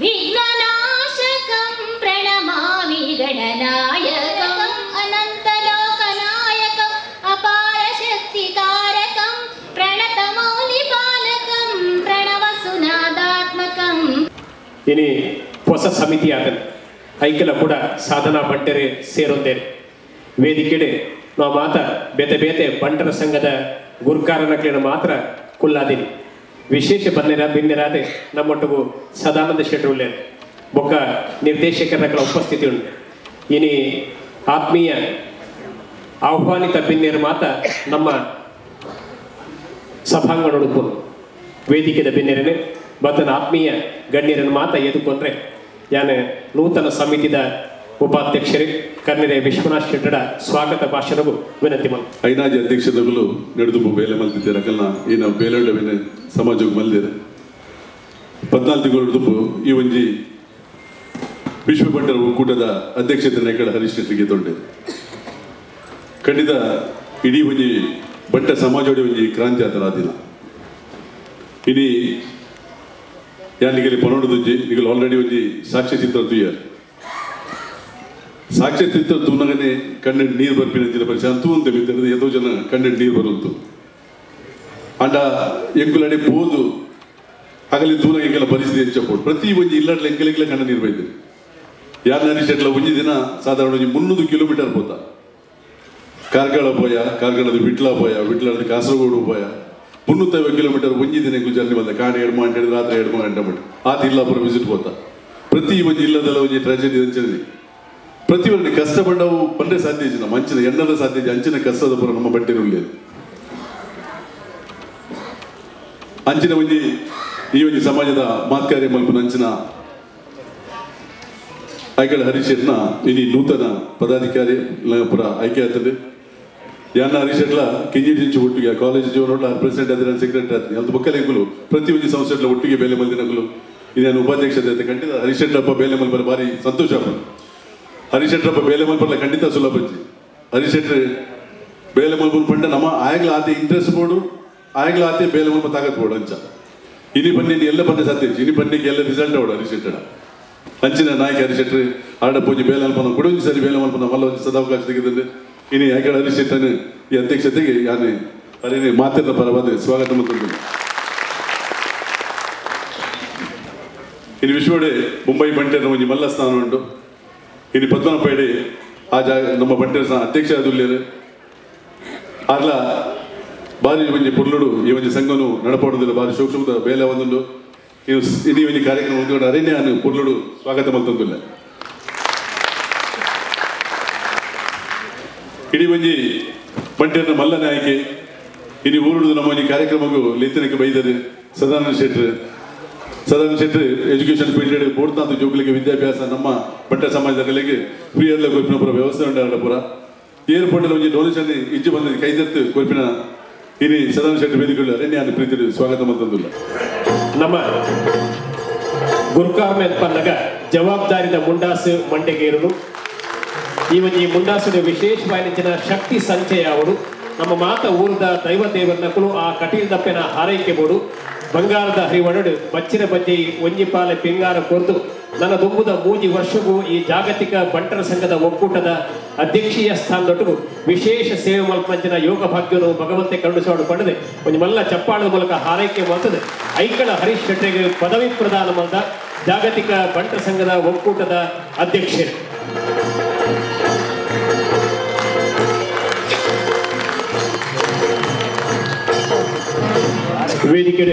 विघ्ननाशकं प्रणमामि गणनायकम् अनन्तलोकनायकम् अपारशक्तिकारकं प्रणतमौलिपालकं प्रणवसुनादात्मकम् ಇನಿ ಹೊಸ ಸಮಿತಿ ಆತನ ಐಕಲ ಕೂಡ ಸಾಧನಾ ಬಂಟರೆ ಸೇರೊಂದೇನೆ ವೇದಿಕೆಡೆ ನಾವು ಮಾತ ಬೇತೆ ಬೇತೆ ಬಂಟರ ಸಂಘದ ಗುರ್ಕಾರನಕ್ಲಿನ ಮಾತ್ರ ಕುಲ್ಲಾದಿನಿ ವಿಶೇಷ ಬಂದಿರ ಬಿಂದಿರಾದೆ ನಮ್ಮೊಟ್ಟಿಗೂ ಸದಾನಂದ ಶೆಟ್ರುಲ್ಲೇನು ಬೊಕ್ಕ ನಿರ್ದೇಶಕರಗಳ ಉಪಸ್ಥಿತಿ ಉಂಟು. ಇನಿ ಆತ್ಮೀಯ ಆಹ್ವಾನಿತ ಬಿನ್ನೇರು ಮಾತ ನಮ್ಮ ಸಭಾಂಗಣ ಉಡುಪು. ವೇದಿಕೆದ ಬಿನ್ನೆರನೆ ಬತನ ಆತ್ಮೀಯ ಗಣ್ಯರನ್ನು ಮಾತ ಎದುಕೊಂಡ್ರೆ ಯಾನೆ ನೂತನ ಸಮಿತಿದ ಉಪಾಧ್ಯಕ್ಷರೇ ಕರ್ನಿರೆ ವಿಶ್ವನಾಥ್ ಶೆಟ್ಟಡ ಸ್ವಾಗತ ಭಾಷಣವು ವಿನಂತಿ ಮಲ್. ಐನಾಜಿ ಅಧ್ಯಕ್ಷದಗಳು ನಡೆದು ಬೇಲೆ ಮಲ್ತಿದ್ದಾರೆ ಅಕಲ್ನ ಈ ನಾವು ಬೇಲೆ ಸಮಾಜಕ್ಕೆ ಮಲ್ದಿರ 14 ತಿಂಗಳು ದುಂಬು ಈ ಒಂಜಿ ವಿಶ್ವ ಬಂಟರ ಒಕ್ಕೂಟದ ಅಧ್ಯಕ್ಷತೆ ನಾಯಕಡ ಹರೀಶ್ ಶೆಟ್ಟಿಗೆ ತೊಂಡೆ ಖಂಡಿತ ಇಡೀ ಒಂಜಿ ಬಂಟ ಸಮಾಜೋಡಿ ಒಂಜಿ ಕ್ರಾಂತಿ ಆತನ ದಿನ ಇಡೀ ಯಾನಿಗೆ ಪನೋಡುದುಂಜಿ ನಿಗಲು ಆಲ್ರೆಡಿ ಒಂಜಿ ಸಾಕ್ಷ್ಯಚಿತ್ರ ತೂಯರ್ ಸಾಕ್ಷ್ಯಚಿತ್ರ ತೂನಗನೆ ಕಣ್ಣು ನೀರು ಬರ್ಪಿನ ಅಂಚಿನ ಪರಿಚಯ ಅಂತೂ ಅಂತ ಬಿದ್ದರೆ ಎದೋ ಜನ ಕಣ್ಣು ನೀರು ಬರುಂತು ಅಂಡ ಎಂಕುಲಡೆ ಪೋದು ಆಗಲಿ ತೂನಗ ಎಂಕೆಲ್ಲ ಪರಿಸ್ಥಿತಿ ಹೆಚ್ಚಪೋಡು ಪ್ರತಿ ಒಂಜಿ ಇಲ್ಲಡ್ಲ ಎಂಕಲಿಗೆಲ್ಲ ಕಣ್ಣು ನೀರು ಬೈದಿರಿ ಯಾರು ನರಿಶೆಟ್ಲ ಒಂಜಿ ದಿನ ಸಾಧಾರಣ ಒಂಜಿ 300 ಕಿಲೋಮೀಟರ್ ಪೋತ ಕಾರ್ಕಳ ಪೋಯ ಕಾರ್ಕಳದ ವಿಟ್ಲ ಪೋಯ ವಿಟ್ಲದ ಕಾಸರಗೋಡು ಪೋಯ 350 ಕಿಲೋಮೀಟರ್ ಒಂಜಿ ದಿನ ಜರ್ನಿ ಬಂದ ಕಾಣೆ 2 ಗಂಟೆ ರಾತ್ರಿ 2 ಗಂಟೆ ಮಟ್ಟ ಆತ ಇಲ್ಲಾಪುರ ವಿಸಿಟ್ ಪೋತ ಪ್ರತಿ ಒಂಜಿ ಇಲ್ಲದಲ್ಲ ಒಂಜಿ ಟ್ರಾಜೆಡಿ ಅಂಚನೆ ಪ್ರತಿ ಒಂದು ಕಷ್ಟಪಟ್ಟವು ಬಂದರೆ ಸಾಧ್ಯ ಇಜ್ಜಿ ನಮ್ಮ ಅಂಚಿನ ಎಣ್ಣದ ಸಾಧ್ಯ ಇಜ್ಜಿ ಅಂಚಿನ ಕಷ್ಟದ ಪುರ ನಮ್ಮ ಬಟ್ಟಿರುಳ್ಳಿ ಅಂಚಿನ ಒಂಜಿ ಈ ಒಂಜಿ ಸಮಾಜದ ಮಾತ್ಕಾರ್ಯ ಮಲ್ಪುನ ಅಂಚಿನ ಆಯ್ಕೆಗಳ ಹರೀಶ್ ಶೆಟ್ನ ಇಡೀ ನೂತನ ಪದಾಧಿಕಾರಿ ಪುರ ಆಯ್ಕೆ ಆಗ್ತದೆ. ಯಾನ ಹರೀಶ್ ಶೆಟ್ಲ ಕಿಂಜಿಡಿ ಒಟ್ಟಿಗೆ ಕಾಲೇಜ್ ಜೀವನ ಪ್ರೆಸಿಡೆಂಟ್ ಆದ್ರೆ ಸೆಕ್ರೆಟರಿ ಆಗ್ತೀನಿ ಅದು ಬೊಕ್ಕಲೆಂಕುಲು ಪ್ರತಿ ಒಂಜಿ ಸಂಸ್ಥೆಗಳ ಒಟ್ಟಿಗೆ ಬೇಲೆ ಮಲ್ದಿನಕುಲು ಇನ್ನೇನು ಉಪಾಧ್ಯಕ್ಷತೆ ಖಂಡಿತ ಹರೀಶ್ ಶೆಟ್ಲಪ್ಪ ಬೇಲೆ ಮಲ್ಪರ ಭಾರಿ ಸಂತೋಷ. ಹರೀಶ್ ಶೆಟ್ರಪ್ಪ ಬೇಲೆ ಮಲ್ಪರ್ಲ ಖಂಡಿತ ಸುಲಭ. ಹರೀಶ್ ಶೆಟ್ರು ಬೇಲೆ ಮಲ್ಪುನ ಪಂಡ ನಮ್ಮ ಆಯಗ್ಲ ಆತೆ ಇಂಟ್ರೆಸ್ಟ್ ಬೋರ್ಡು ಆಯಗ್ಲ ಆತೆ ಬೇಲೆ ಮಲ್ಪ ತಾಕತ್ ಬೋರ್ಡು ಅಂಚ ಇನಿ ಬನ್ನಿ ಎಲ್ಲ ಬಂದ ಸಾಧ್ಯ ಇನಿ ಬನ್ನಿಗೆ ಎಲ್ಲ ರಿಸಲ್ಟ್ ಅವಡು ಹರೀಶ್ ಶೆಟ್ಟಡ ಅಂಚಿನ ನಾಯಕ ಹರೀಶ್ ಶೆಟ್ರು ಆಡ ಪೂಜೆ ಬೇಲೆ ಮಲ್ಪನ ಕೊಡೊಂಜಿ ಸರಿ ಬೇಲೆ ಮಲ್ಪನ ಮಲ್ಲ ಒಂಜಿ ಸದಾವಕಾಶ ತೆಗೆದಂದ್ರೆ ಇನಿ ಆಯ್ಕೆ ಹರೀಶ್ ಶೆಟ್ಟನು ಈ ಅಧ್ಯಕ್ಷತೆಗೆ ಯಾನೆ ಅರೇನೆ ಮಾತಿನ ಪರವಾದ ಸ್ವಾಗತ ಮತ್ತು ಇನ್ನು ವಿಶ್ವಡೆ ಮುಂಬೈ ಬಂಟೆನ ಒಂಜಿ ಮಲ್ಲ ಸ್ಥಾನ ಉಂಟು. ಇನ್ನು ಪದ್ಮನಾಭ ಆ ಜಾಗ ನಮ್ಮ ಬಂಟೆರ ಅಧ್ಯಕ್ಷ ಅದುಲ್ಲೇರು ಆರ್ಲ ಬಾರಿ ಒಂಜಿ ಪುರ್ಲುಡು ಈ ಒಂಜಿ ಸಂಘನು ನಡಪಾಡುದಿಲ್ಲ ಬಾರಿ ಸೂಕ್ಷ್ಮದ ಬೇಲೆ ಒಂದುಂಡು ಇನ್ನು ಈ ಒಂಜಿ ಕಾರ್ಯಕ್ರಮ ಉಂಟು ಅರೇನೆ ಅನ್ನು ಪುರ್ಲುಡು ಸ್ವಾಗತ ಮಲ್ತೊಂದಿಲ್ಲ. ಇಡೀ ಒಂಜಿ ಬಂಟೆನ ಮಲ್ಲ ನಾಯಕಿ ಇಡೀ ಊರುಡು ನಮ್ಮ ಒಂಜಿ ಕಾರ್ಯಕ್ರಮಕ್ಕೂ ಲೇತನಕ್ಕೆ ಬೈದರು ಸದಾನಂದ ಶೆಟ್ರು. ಸದಾನಂದ ಶೆಟ್ರು ಎಜುಕೇಷನ್ ಫೀಲ್ಡ್ ಬೋರ್ಡ್ನಾಥ ಜೋಕುಲಿಗೆ ವಿದ್ಯಾಭ್ಯಾಸ ನಮ್ಮ ಬಂಟ ಸಮಾಜದ ಕಲೆಗೆ ಫ್ರೀ ಅಲ್ಲ ಕೊಯ್ಪಿನ ಪುರ ವ್ಯವಸ್ಥೆ ಉಂಟಾಡ ಪುರ ಏರ್ಪೋರ್ಟ್ ಒಂಜಿ ಡೊನೇಷನ್ ಇಜ್ಜಿ ಬಂದ ಕೈದತ್ತು ಕೊಯ್ಪಿನ ಇನಿ ಸದಾನಂದ ಶೆಟ್ರು ವೇದಿಕೆಗಳು ಅರಣ್ಯ ಪ್ರೀತಿ ಸ್ವಾಗತ ಮತ್ತೊಂದಿಲ್ಲ. ನಮ್ಮ ಗುರುಕಾರ್ಮೆನ್ ಪನ್ನಗ ಜವಾಬ್ದಾರಿದ ಮುಂಡಾಸು ಮಂಡೆಗೇರಲು ಈ ಒಂಜಿ ಮುಂಡಾಸುದ ವಿಶೇಷವಾದ ಶಕ್ತಿ ಸಂಚಯ ಅವರು ನಮ್ಮ ಮಾತ ಊರದ ದೈವ ದೇವರನಕುಲು ಆ ಕಟೀಲ್ ದಪ್ಪೆನ ಹಾರೈಕೆ ಬೋಡು ಬಂಗಾರದ ಹರಿವಣಡು ಬಚ್ಚಿನ ಬಜ್ಜೆ ಒಂಜಿ ಪಾಲೆ ಪಿಂಗಾರ ಕೊರ್ದು ನನ್ನ ದುಂಬುದ 3 ವರ್ಷವೂ ಈ ಜಾಗತಿಕ ಬಂಟರ ಸಂಘದ ಒಕ್ಕೂಟದ ಅಧ್ಯಕ್ಷೀಯ ಸ್ಥಾನದೊಟ್ಟಿಗೂ ವಿಶೇಷ ಸೇವೆ ಮಲ್ಪಂಚಿನ ಯೋಗ ಭಾಗ್ಯನು ಭಗವಂತೆ ಕರುಣಿಸೋಡು ಪಡೆದೆ ಒಂಜಿ ಮಲ್ಲ ಚಪ್ಪಾಳದ ಮೂಲಕ ಹಾರೈಕೆ ಮಾಡ್ತದೆ. ಐಕಳ ಹರೀಶ್ ಶೆಟ್ಟಿಗೆ ಪದವಿ ಪ್ರದಾನ ಮಾಡಿದ ಜಾಗತಿಕ ಬಂಟರ ಸಂಘದ ಒಕ್ಕೂಟದ ಅಧ್ಯಕ್ಷರು. ವೇದಿಕೆ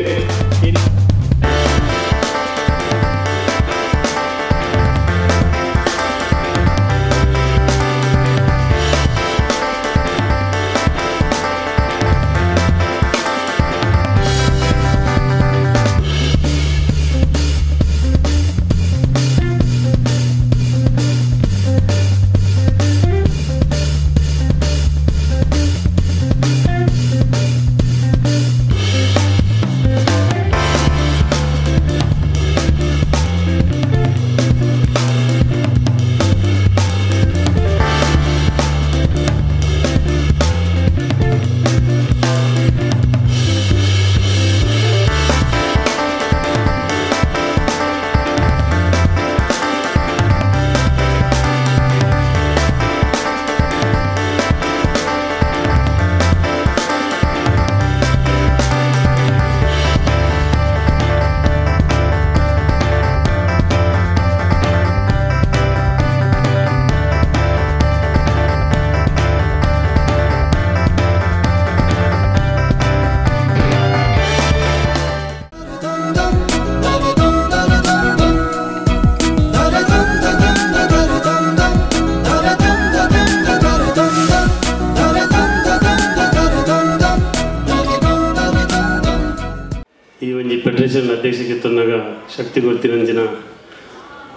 ಗೆತ್ತೊನ್ನಗ ಶಕ್ತಿ ಗೊತ್ತಿನಂಚಿನ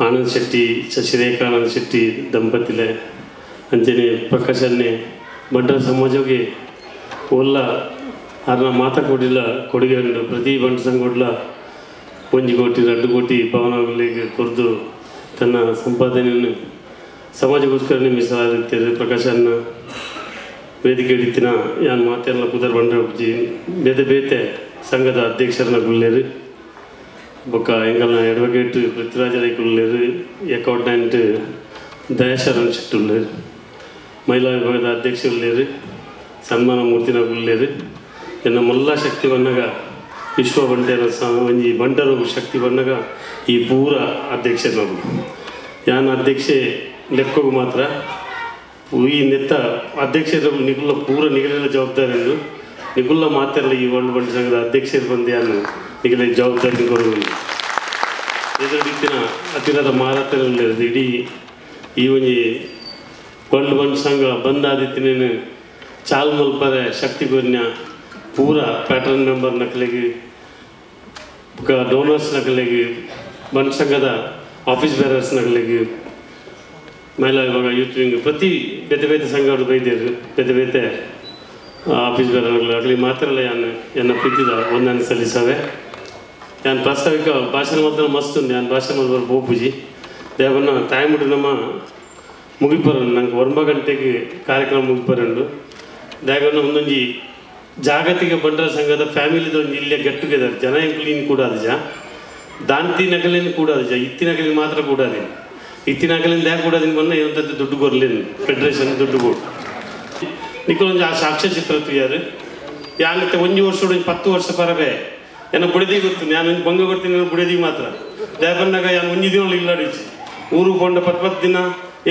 ಆನಂದ್ ಶೆಟ್ಟಿ ಶಶಿರೇಖಾ ಆನಂದ್ ಶೆಟ್ಟಿ ದಂಪತಿಲೆ ಅಂಚನೆ ಪ್ರಕಾಶನ್ನೇ ಬಂಟರ ಸಮಾಜಕ್ಕೆ ಒಲ್ಲ ಅರ್ನ ಮಾತ ಕೊಡಿಲ್ಲ ಕೊಡುಗೆ ಉಂಡು ಪ್ರತಿ ಬಂಟ ಸಂಘ 1 ಕೋಟಿ 2 ಕೋಟಿ ಭವನಗಳಿಗೆ ಕೊರೆದು ತನ್ನ ಸಂಪಾದನೆಯನ್ನು ಸಮಾಜಕ್ಕೋಸ್ಕರನೇ ಮೀಸಲಾಗಿರ್ತಾರೆ. ಪ್ರಕಾಶನ್ನ ವೇದಿಕೆ ಹಿಡಿತಿನ ಯಾನ್ ಮಾತೆಲ್ಲ ಕುದರ್ ಬಂಡ್ರೆ ಉಜ್ಜಿ ಬೇತೆ ಬೇತೆ ಸಂಘದ ಅಧ್ಯಕ್ಷರನ್ನ ಗುಲ್ಲೇರು ಬೊಕ್ಕ ಎಂಗಲ್ನ ಅಡ್ವೊಕೇಟ್ ಪೃಥ್ವಿರಾಜ ರೈ ಕುಲ್ಲೇರು ಅಕೌಂಟೆಂಟ್ ದಯಾಶರಣ್ ಶೆಟ್ಟಿ ಉಲ್ಲೇರು ಮಹಿಳಾ ವಿಭಾಗದ ಅಧ್ಯಕ್ಷರುಳ್ಳೇರು ಸನ್ಮಾನ ಮೂರ್ತಿನ ಗುಲ್ಲೇರು ಎನ್ನ ಮಲ್ಲ ಶಕ್ತಿ ಬಣ್ಣಗ ವಿಶ್ವ ಬಂಟರ ಒಂಜಿ ಬಂಟರು ಶಕ್ತಿ ಬಣ್ಣಗ ಈ ಪೂರ ಅಧ್ಯಕ್ಷರು ಯಾನ್ ಅಧ್ಯಕ್ಷೆ ಲೆಕ್ಕೋಗು ಮಾತ್ರ ಈ ನೆತ್ತ ಅಧ್ಯಕ್ಷರು ನಿಗುಲ್ಲ ಪೂರ ನಿಗಲೆಲ್ಲ ಜವಾಬ್ದಾರಿ ನಿಗುಲ್ಲ ಮಾತೆಲ್ಲ ಈ ವರ್ಲ್ಡ್ ಬಂಟ ಸಂಘದ ಅಧ್ಯಕ್ಷರು ಬಂದು ಯಾನು ನಿಗಲ ಜವಾಬ್ದಾರಿ ಕೊಡುವುದು ಎದುರು ಹತ್ತಿರದ ಮಾರಾಟದಲ್ಲಿ ಇಡೀ ಈ ಒಂಜಿ ವರ್ಲ್ಡ್ ಬಂಟ ಸಂಘ ಬಂದಾದಿತ್ತಿನೇನು ಚಾಲ್ ಮಲ್ಪರೆ ಶಕ್ತಿ ಗೊರ್ನ್ಯ ಪೂರ ಪ್ಯಾಟರ್ನ್ ಮೆಂಬರ್ ನಕಲಿಗೆ ಡೋನರ್ಸ್ ನಕಲಿಗೆ ಬಂಟ ಸಂಘದ ಆಫೀಸ್ ಬೇರರ್ಸ್ ನಕಲಿಗೆ ಮಹಿಳಾ ವಿಭಾಗ ಯೂತ್ ವಿಂಗ್ ಪ್ರತಿ ಬೇತೆ ಬೇತೆ ಸಂಘಗಳು ಬೈದೇರು ಬೇತೆ ಬೇತೆ ಆಫೀಸ್ ಬೇರರ್ಗಳು ಆಗಲಿ ಮಾತ್ರ ಯಾನು ಎನ್ನ ಪ್ರೀತಿದ ಒಂದನ್ನು ಸಲ್ಲಿಸವೆ. ಯಾನು ಪ್ರಾಸ್ತಾವಿಕ ಭಾಷಣ ಮಾತ್ರ ಮಸ್ತ್ ಉಂಡು ಯಾನು ಭಾಷಣ ಮಲ್ಪರ ಪೋಪುಜಿ ದೇವನ್ನ ತಾಯ್ಮುಡು ನಮ್ಮ ಮುಗಿಪರ ನಂಗೆ 9 ಗಂಟೆಗೆ ಕಾರ್ಯಕ್ರಮ ಮುಗಿಪರಂಡು ದಾಗನ್ನ ಒಂದೊಂಜಿ ಜಾಗತಿಕ ಬಂಟರ ಸಂಘದ ಫ್ಯಾಮಿಲಿದ ಒಂಜಿ ಇಲ್ಲೇ ಗೆಟ್ ಟುಗೆದರ್ ಜನ ಎಂಕ್ಲೀನ್ ಕೂಡ ಅದ ದಾಂತಿ ನಕಲೇನು ಕೂಡ ಅದ ಇತ್ತಿನ ನಕಲಿ ಮಾತ್ರ ಕೂಡ ಅದೇನು ಇತ್ತಿನ ನಕಲಿಂದ ಯಾಕೆ ಕೂಡ ಅದೇನು ಬಂದ ಏನಂತ ದುಡ್ಡು ಕೊರಲೇನು ಫೆಡರೇಷನ್ ದುಡ್ಡು ಕೊಡು ನಿಕ್ಕಲೊಂಜಿ ಆ ಸಾಕ್ಷ್ಯ ಚಿತ್ರ ತುಯ್ಯಾರು ಯಾನತ್ತೆ ಒಂಜಿ ವರ್ಷ 10 ವರ್ಷ ಪರಬೆ ಏನೋ ಬುಡದಿ ಗೊತ್ತು ನಾನು ಒಂಜಿ ಬಂಗ ಕೊಡ್ತೀನಿ ಬುಡದಿ ಮಾತ್ರ ದೇವನ್ನಾಗ ಯಾನು ಒಂಜಿ ದಿನ ಇಲ್ಲಾಡಿச்சு ಊರು ಕೊಂಡ 10 ದಿನ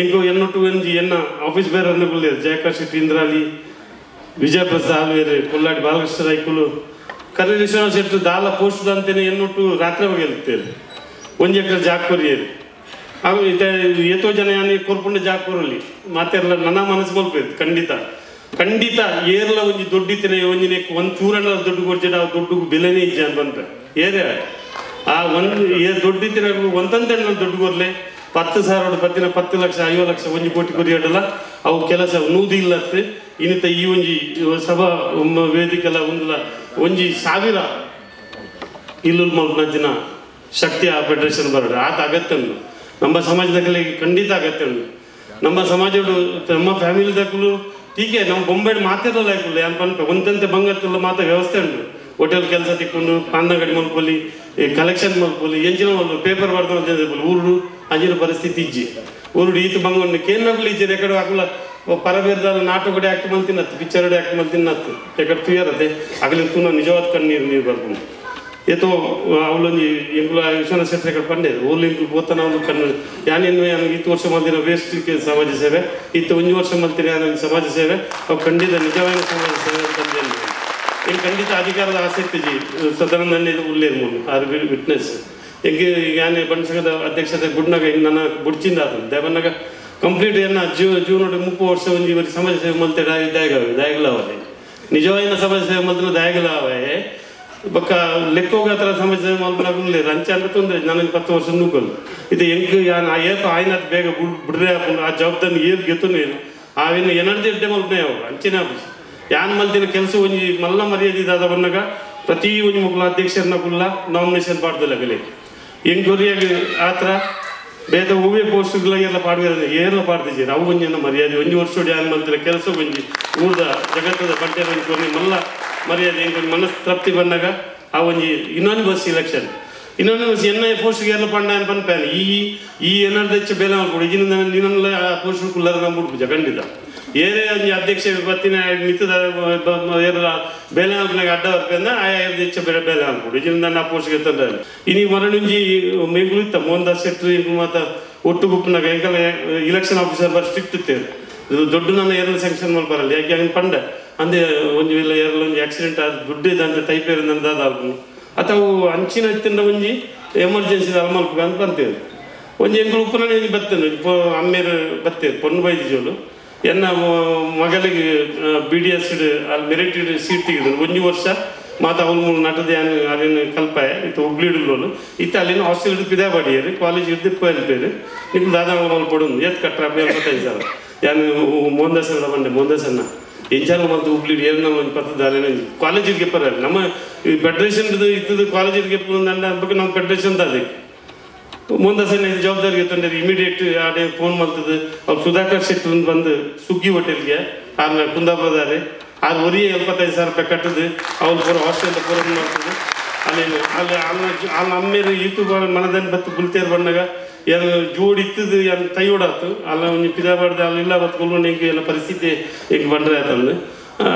ಎಂಕೋ ಎನ್ನೊಟ್ಟು ಒಂಜಿ ಎನ್ನ ಆಫೀಸ್ ಬೇರೆ ಅನ್ನುಕೊಳ್ಳೇರು ಜಯಕರ್ ಶೆಟ್ಟಿ ಇಂದ್ರಾಲಿ ವಿಜಯಪ್ರಸಾದ್ ಆಲ್ವೇರು ಕೊಲ್ಲಾಡಿ ಬಾಲಕೃಷ್ಣ ರೈಕುಲು ಕರ್ರಿ ವಿಶ್ವನಾಥ್ ಶೆಟ್ಟಿ ದಾಲ ಪೋಸ್ಟ್ ಅಂತೇನೆ ಎನ್ನೊಟ್ಟು ರಾತ್ರಿ ಬಗೆಲ್ತೇರು ಒಂಜಿ ಎಕರೆ ಜಾಗ ಕೊರಿಯರು ಅವು ಏತೋ ಜನ ಯಾನಿ ಕೊರ್ಪುಂಡ ಜಾಗ ಕೊರಲಿ ಮಾತೆಲ್ಲ ನನ್ನ ಮನಸ್ಸು ಮಲ್ಪೇರು ಖಂಡಿತ ಖಂಡಿತ ಏರ್ಲ ಒಂಜಿ ದೊಡ್ಡಿತ್ತಿನ ಒಂಜಿನ ಒಂದು ಚೂರಣ್ಣ ದುಡ್ಡು ಕೊಡ್ತಿದ್ದ ಆ ದುಡ್ಡು ಬೆಲೆನೇ ಇಜ್ಜ ಅಂತ ಬಂದ್ರೆ ಏರೇ ಆ ಒಂದು ಏರ್ ದೊಡ್ಡಿತ್ತಿನ ಒಂದಂತೆ ದುಡ್ಡು ಕೊರಲೆ 10,000 ಪತ್ತಿನ 10 ಲಕ್ಷ 50 ಲಕ್ಷ 1 ಕೋಟಿ ಕೊರಿಯಡಲ್ಲ ಅವು ಕೆಲಸ ನೂದು ಇಲ್ಲತ್ತೆ ಇನ್ನಿತ ಈ ಒಂಜಿ ಸಭಾ ವೇದಿಕೆಲ್ಲ ಒಂದಲ್ಲ ಒಂಜಿ 1000 ಇಲ್ಲುಲ್ ಮಲ್ಪನ ಶಕ್ತಿ ಆ ಫೆಡರೇಷನ್ ಬರೋದು ಆತ ಅಗತ್ಯ ಉಂಟು ನಮ್ಮ ಸಮಾಜದ ಖಂಡಿತ ಅಗತ್ಯ ಉಂಟು. ನಮ್ಮ ಸಮಾಜ ನಮ್ಮ ಫ್ಯಾಮಿಲಿ ದಕ್ಕಲು ಟೀಕೆ ನಮ್ಮ ಬೊಂಬೆ ಮಾತಿರಲ್ಲ ಯಾಕಲ್ಲ ಏನು ಪನ್ಪೆ ಒಂದಂತೆ ಬಂಗತ್ತಲ್ಲ ಮಾತ ವ್ಯವಸ್ಥೆ ಉಂಟು ಹೋಟೆಲ್ ಕೆಲಸ ತಿಕ್ಕೊಂಡು ಪಾಂದಂಗಡಿ ಮಲ್ಪೊಲಿ ಕಲೆಕ್ಷನ್ ಮಲ್ಪೊಲಿ ಎಂಚಿನ ಮಲ್ಪ ಪೇಪರ್ ಬರ್ದು ಊರು ಅಂಜಿನ ಪರಿಸ್ಥಿತಿ ಇಜ್ಜಿ ಊರು ಈತ ಬಂಗೊಂಡು ಕೇನ್ನಗುಲು ಇಜ್ಜಿ ಎಕಡೆ ಹಾಕಲ್ಲ ಪರಬೇರ್ದಾಲ ನಾಟಕಡೆ ಆ್ಯಕ್ಟ್ ಮಲ್ತಿನತ್ತು ಪಿಕ್ಚರ್ಡೆ ಆ್ಯಕ್ಟ್ ಮಲ್ತಿನತ್ತು ಎಕಡೆ ತುಯರತ್ತೆ ಆಗಲಿ ತೂನ ನಿಜವಾದ ಕಣ್ಣೀರು ನೀರು ಬರ್ಕೊಂಡು ಏತೋ ಅವಳೊಂಜಿ ಎಂಕುಲ ವಿಶ್ವನಾಥ ಶೆಟ್ಟಿ ಎಕಡೆ ಪಂಡೆ ಊರ್ಲು ಇಂಕುಲು ಪೋತನ ಅವಳು ಕಣ್ಣು ಯಾನೇನು ಯಾನು ಇತ್ತು ವರ್ಷ ಮಲ್ತಿನ ವೇಸ್ಟ್ ಸಮಾಜ ಸೇವೆ ಇತ್ತು ಒಂಜಿ ವರ್ಷ ಮಲ್ತಿನ ಯಾನೊಂದು ಸಮಾಜ ಸೇವೆ ಅವು ಖಂಡಿತ ನಿಜವಾದ ಸಮಾಜ ಸೇವೆ ಅಂತಂದೇನು ಇಲ್ಲಿ ಖಂಡಿತ ಅಧಿಕಾರದ ಆಸಕ್ತಿ ಜಿ ಸದಾನಂದ ಉಳ್ಳೇರು ಮೂರು ಆರ್ ವಿಟ್ನೆಸ್ ಹೆಂಗೆ ಯಾನೆ ಬಂಟ ಸಂಘದ ಅಧ್ಯಕ್ಷತೆ ಬುಡ್ನಾಗ ಹಿಂಗೆ ನನ್ನ ಬುಡ್ಚಿಂದ ಆತನು ದೇವನ್ನಾಗ ಕಂಪ್ಲೀಟ್ ಏನ ಜೀವನ 30 ವರ್ಷ ಒಂಜಿ ಇವರಿಗೆ ಸಮಾಜ ಸೇವೆ ಮಲ್ತೆ ದಾಯಗವೆ ದಾಯಗಲವೇ ನಿಜವಾದ ಸಮಾಜ ಸೇವೆ ಮಲ್ತಿನ ದಾಯಗಲವೇ ಬೊಕ್ಕ ಲೆಕ್ಕೋಗ ಆ ಥರ ಸಮಾಜ ಸೇವೆ ಮಲ್ಪನಾಗುಲ್ಲ ರಂಚ ಅಂತ ತೊಂದರೆ ನಾನು 10 ವರ್ಷ ನೂಕಲು ಇದು ಹೆಂಗೆ ಯಾನ್ ಆ ಏಪ ಆಯ್ನಾತ್ ಬೇಗ ಬಿಡ್ರೆ ಆ ಜವಾಬ್ದಾರಿ ಏರ್ ಗೆತ್ತು ಆವಿನ ಎನರ್ಜಿ ಇಡ್ಡೆ ಮಲ್ಪನೆ ಅವು ಅಂಚಿನ ಯಾನ್ ಮಲ್ತಿನ ಕೆಲಸ ಒಂಜಿ ಮಲ್ಲ ಮರ್ಯಾದೆ ಇದಾದ ಬನ್ನಾಗ ಪ್ರತಿ ಒಂಜಿ ಮುಗ್ಲ ಅಧ್ಯಕ್ಷರನ್ನ ಕುಲ್ಲ ನಾಮಿನೇಷನ್ ಪಾಡ್ದಲ್ಲ ಬೆಲೆ ಹೆಂಗ್ ಗೊರಿಯಾಗ ಆತರ ಬೇದ ಹೂವೇ ಪೋಸ್ಟ್ಗಳ ಎಲ್ಲ ಪಾಡ್ವೇರ ಏರ್ಲ ಪಾಡ್ದಿದ್ದೀರ ಅವು ಒಂಜಿನ ಮರ್ಯಾದೆ ಒಂಜಿ ವರ್ಷ ಯಾನ್ ಮಲ್ತಿನ ಕೆಲಸ ಒಂಜಿ ಊರ್ದ ಜಗತ್ತದ ಬಟ್ಟೆ ಒಂಜಿ ಕೊನೆ ಮಲ್ಲ ಮರ್ಯಾದೆ ಹೆಂಗೆ ಒಂಜಿ ಮನಸ್ಸು ತೃಪ್ತಿ ಬಂದಾಗ ಆ ಒಂಜಿ ಇನ್ನೊಂದು ಬಸ್ ಇಲೆಕ್ಷನ್ ಇನ್ನೊಂದು ಬಸ್ ಎನ್ನ ಪೋಸ್ಟ್ಗೆ ಎಲ್ಲ ಪಂಡ ಅನ್ ಪನ್ಪ್ಯಾನ್ ಈ ಈ ಏನಾದ್ರು ಬೇಲೆ ಮಾಡ್ಕೊಡು ಈಗಿನ ನೀನಲ್ಲ ಆ ಪೋಸ್ಟ್ ಕುಲ್ಲರ ನಮ್ಮ ಬಿಡ್ಪೂಜ ಖಂಡಿತ ಏರೇ ಒಂಜಿ ಅಧ್ಯಕ್ಷ ಬತ್ತಿನ ಮಿತ್ತದ ಏರಲ ಬೇಲೆ ಹಾಲ್ಪನಾಗ ಅಡ್ಡ ಬರ್ಪೆಂದ ಆಯಾ ಹೆಚ್ಚ ಬೇರೆ ಬೇಲೆ ಹಾಲ್ಪುಡು ಈಗಿನ ಆ ಪೋಸ್ಟ್ಗೆ ತಂದ್ರೆ ಇನಿ ಮರಣುಂಜಿ ಮೇಗುಲು ಇತ್ತ ಮೋಹನ್ ದಾಸ್ ಶೆಟ್ಟಿ ಮಾತ ಒಟ್ಟು ಗುಪ್ಪನಾಗ ಎಂಕಲ್ಲ ಇಲೆಕ್ಷನ್ ಆಫೀಸರ್ ಬರ್ ಸ್ಟ್ರಿಕ್ಟ್ ಇತ್ತೇರು ಇದು ದೊಡ್ಡ ನನ್ನ ಏರಲ್ ಸ್ಯಾಂಕ್ಷನ್ ಮಲ್ಪರಲ್ಲ ಯಾಕೆ ಹಂಗೆ ಪಂಡ ಅಂದೆ ಒಂಜಿ ವೇಳೆ ಏರಲ್ ಒಂಜಿ ಆಕ್ಸಿಡೆಂಟ್ ಆದ ದುಡ್ಡು ಇದ್ದಂತೆ ಟೈಪೇರ್ ದಾದ ಆಲ್ಪು ಅಥವಾ ಅಂಚಿನ ಇತ್ತಿಂದ ಒಂಜಿ ಎಮರ್ಜೆನ್ಸಿ ಅಲ್ಮಲ್ಪು ಅಂತ ಬಂತೇವೆ ಒಂಜಿ ಎಂಕುಲು ಉಪ್ಪುನ ಒಂಜಿ ಬತ್ತೇನೆ ಅಮ್ಮೇರು ಬತ್ತೇರು ಪೊಣ್ಣು ಬೈದಿಜೋಲು ಎನ್ನ ಮಗಳಿಗೆ B D S ಅಲ್ಲಿ ಮೆರಿಟೆಡ್ ಸೀಟ್ ತೆಗೆದ್ರು ಒಂಜಿ ವರ್ಷ ಮಾತ ಅವಳು ಮೂರು ನಟದ ಅಲ್ಲಿನ ಕಲ್ಪಾಯ ಇತ್ತು ಹುಬ್ಳಿಡುಲ್ಲೋಲು ಇತ್ತು ಅಲ್ಲಿನ ಹಾಸ್ಟೆಲ್ ಹಿಡಿದು ಪಿದಾ ಬಾಡಿಯರು ಕಾಲೇಜ್ ಹಿಡಿದು ಪೇರು ನಿಕ್ಲು ದಾದಾ ಮಲ್ಪಡು ಎತ್ ಕಟ್ರ 75,000 ಯಾನು ಮೋಹನ್ದಾಸನ ಬಂಡೆ ಮೋಹನ್ದಾಸನ್ನ ಎಂಚಾಲ ಮಲ್ತು ಹುಬ್ಳಿ ಏನ ಒಂದು ಪತ್ತದ ಅಲ್ಲಿನ ಕಾಲೇಜಿಗೆ ಪರ ನಮ್ಮ ಈ ಫೆಡ್ರೇಷನ್ ಇದ್ದದ್ದು ಕಾಲೇಜಿಗೆ ಬಗ್ಗೆ ನಮ್ಮ ಫೆಡ್ರೇಷನ್ ಅದಕ್ಕೆ ಮೋಹನ್ದಾಸನ ಜವಾಬ್ದಾರಿ ಎತ್ತಂದ್ರೆ ಇಮಿಡಿಯೇಟ್ ಆಡೆ ಫೋನ್ ಮಾಡ್ತದೆ. ಅವ್ರು ಸುಧಾಕರ್ ಶೆಟ್ಟಿ ಬಂದು ಸುಗ್ಗಿ ಹೋಟೆಲ್ಗೆ ಆರ್ನ ಕುಂದಾಪುರದಾರೆ ಆರು ಒರಿಯೇ 75,000 ರೂಪಾಯಿ ಕಟ್ಟದು ಅವ್ರು ಪೂರ ಹಾಸ್ಟೆಲ್ ಪೂರ ಮಾಡ್ತದೆ. ಅಲ್ಲಿ ಅಲ್ಲಿ ಅಲ್ಲಿ ಅಲ್ಲಿ ಅಮ್ಮೇರು ಈತು ಮನದಲ್ಲಿ ಬತ್ತು ಗುಲ್ತೇರು ಬಂದಾಗ ಏನು ಜೋಡಿ ಇತ್ತದು ಏನು ತೈಯೋಡಾತು ಅಲ್ಲ ಒಂಜಿ ಪಿದಾಬಾರ್ದು ಅಲ್ಲಿ ಇಲ್ಲ ಬತ್ತು ಕೊಲ್ಕೊಂಡು ಹೆಂಗೆ ಎಲ್ಲ ಪರಿಸ್ಥಿತಿ ಹೆಂಗೆ ಬಂದ್ರೆ ಆತಂದು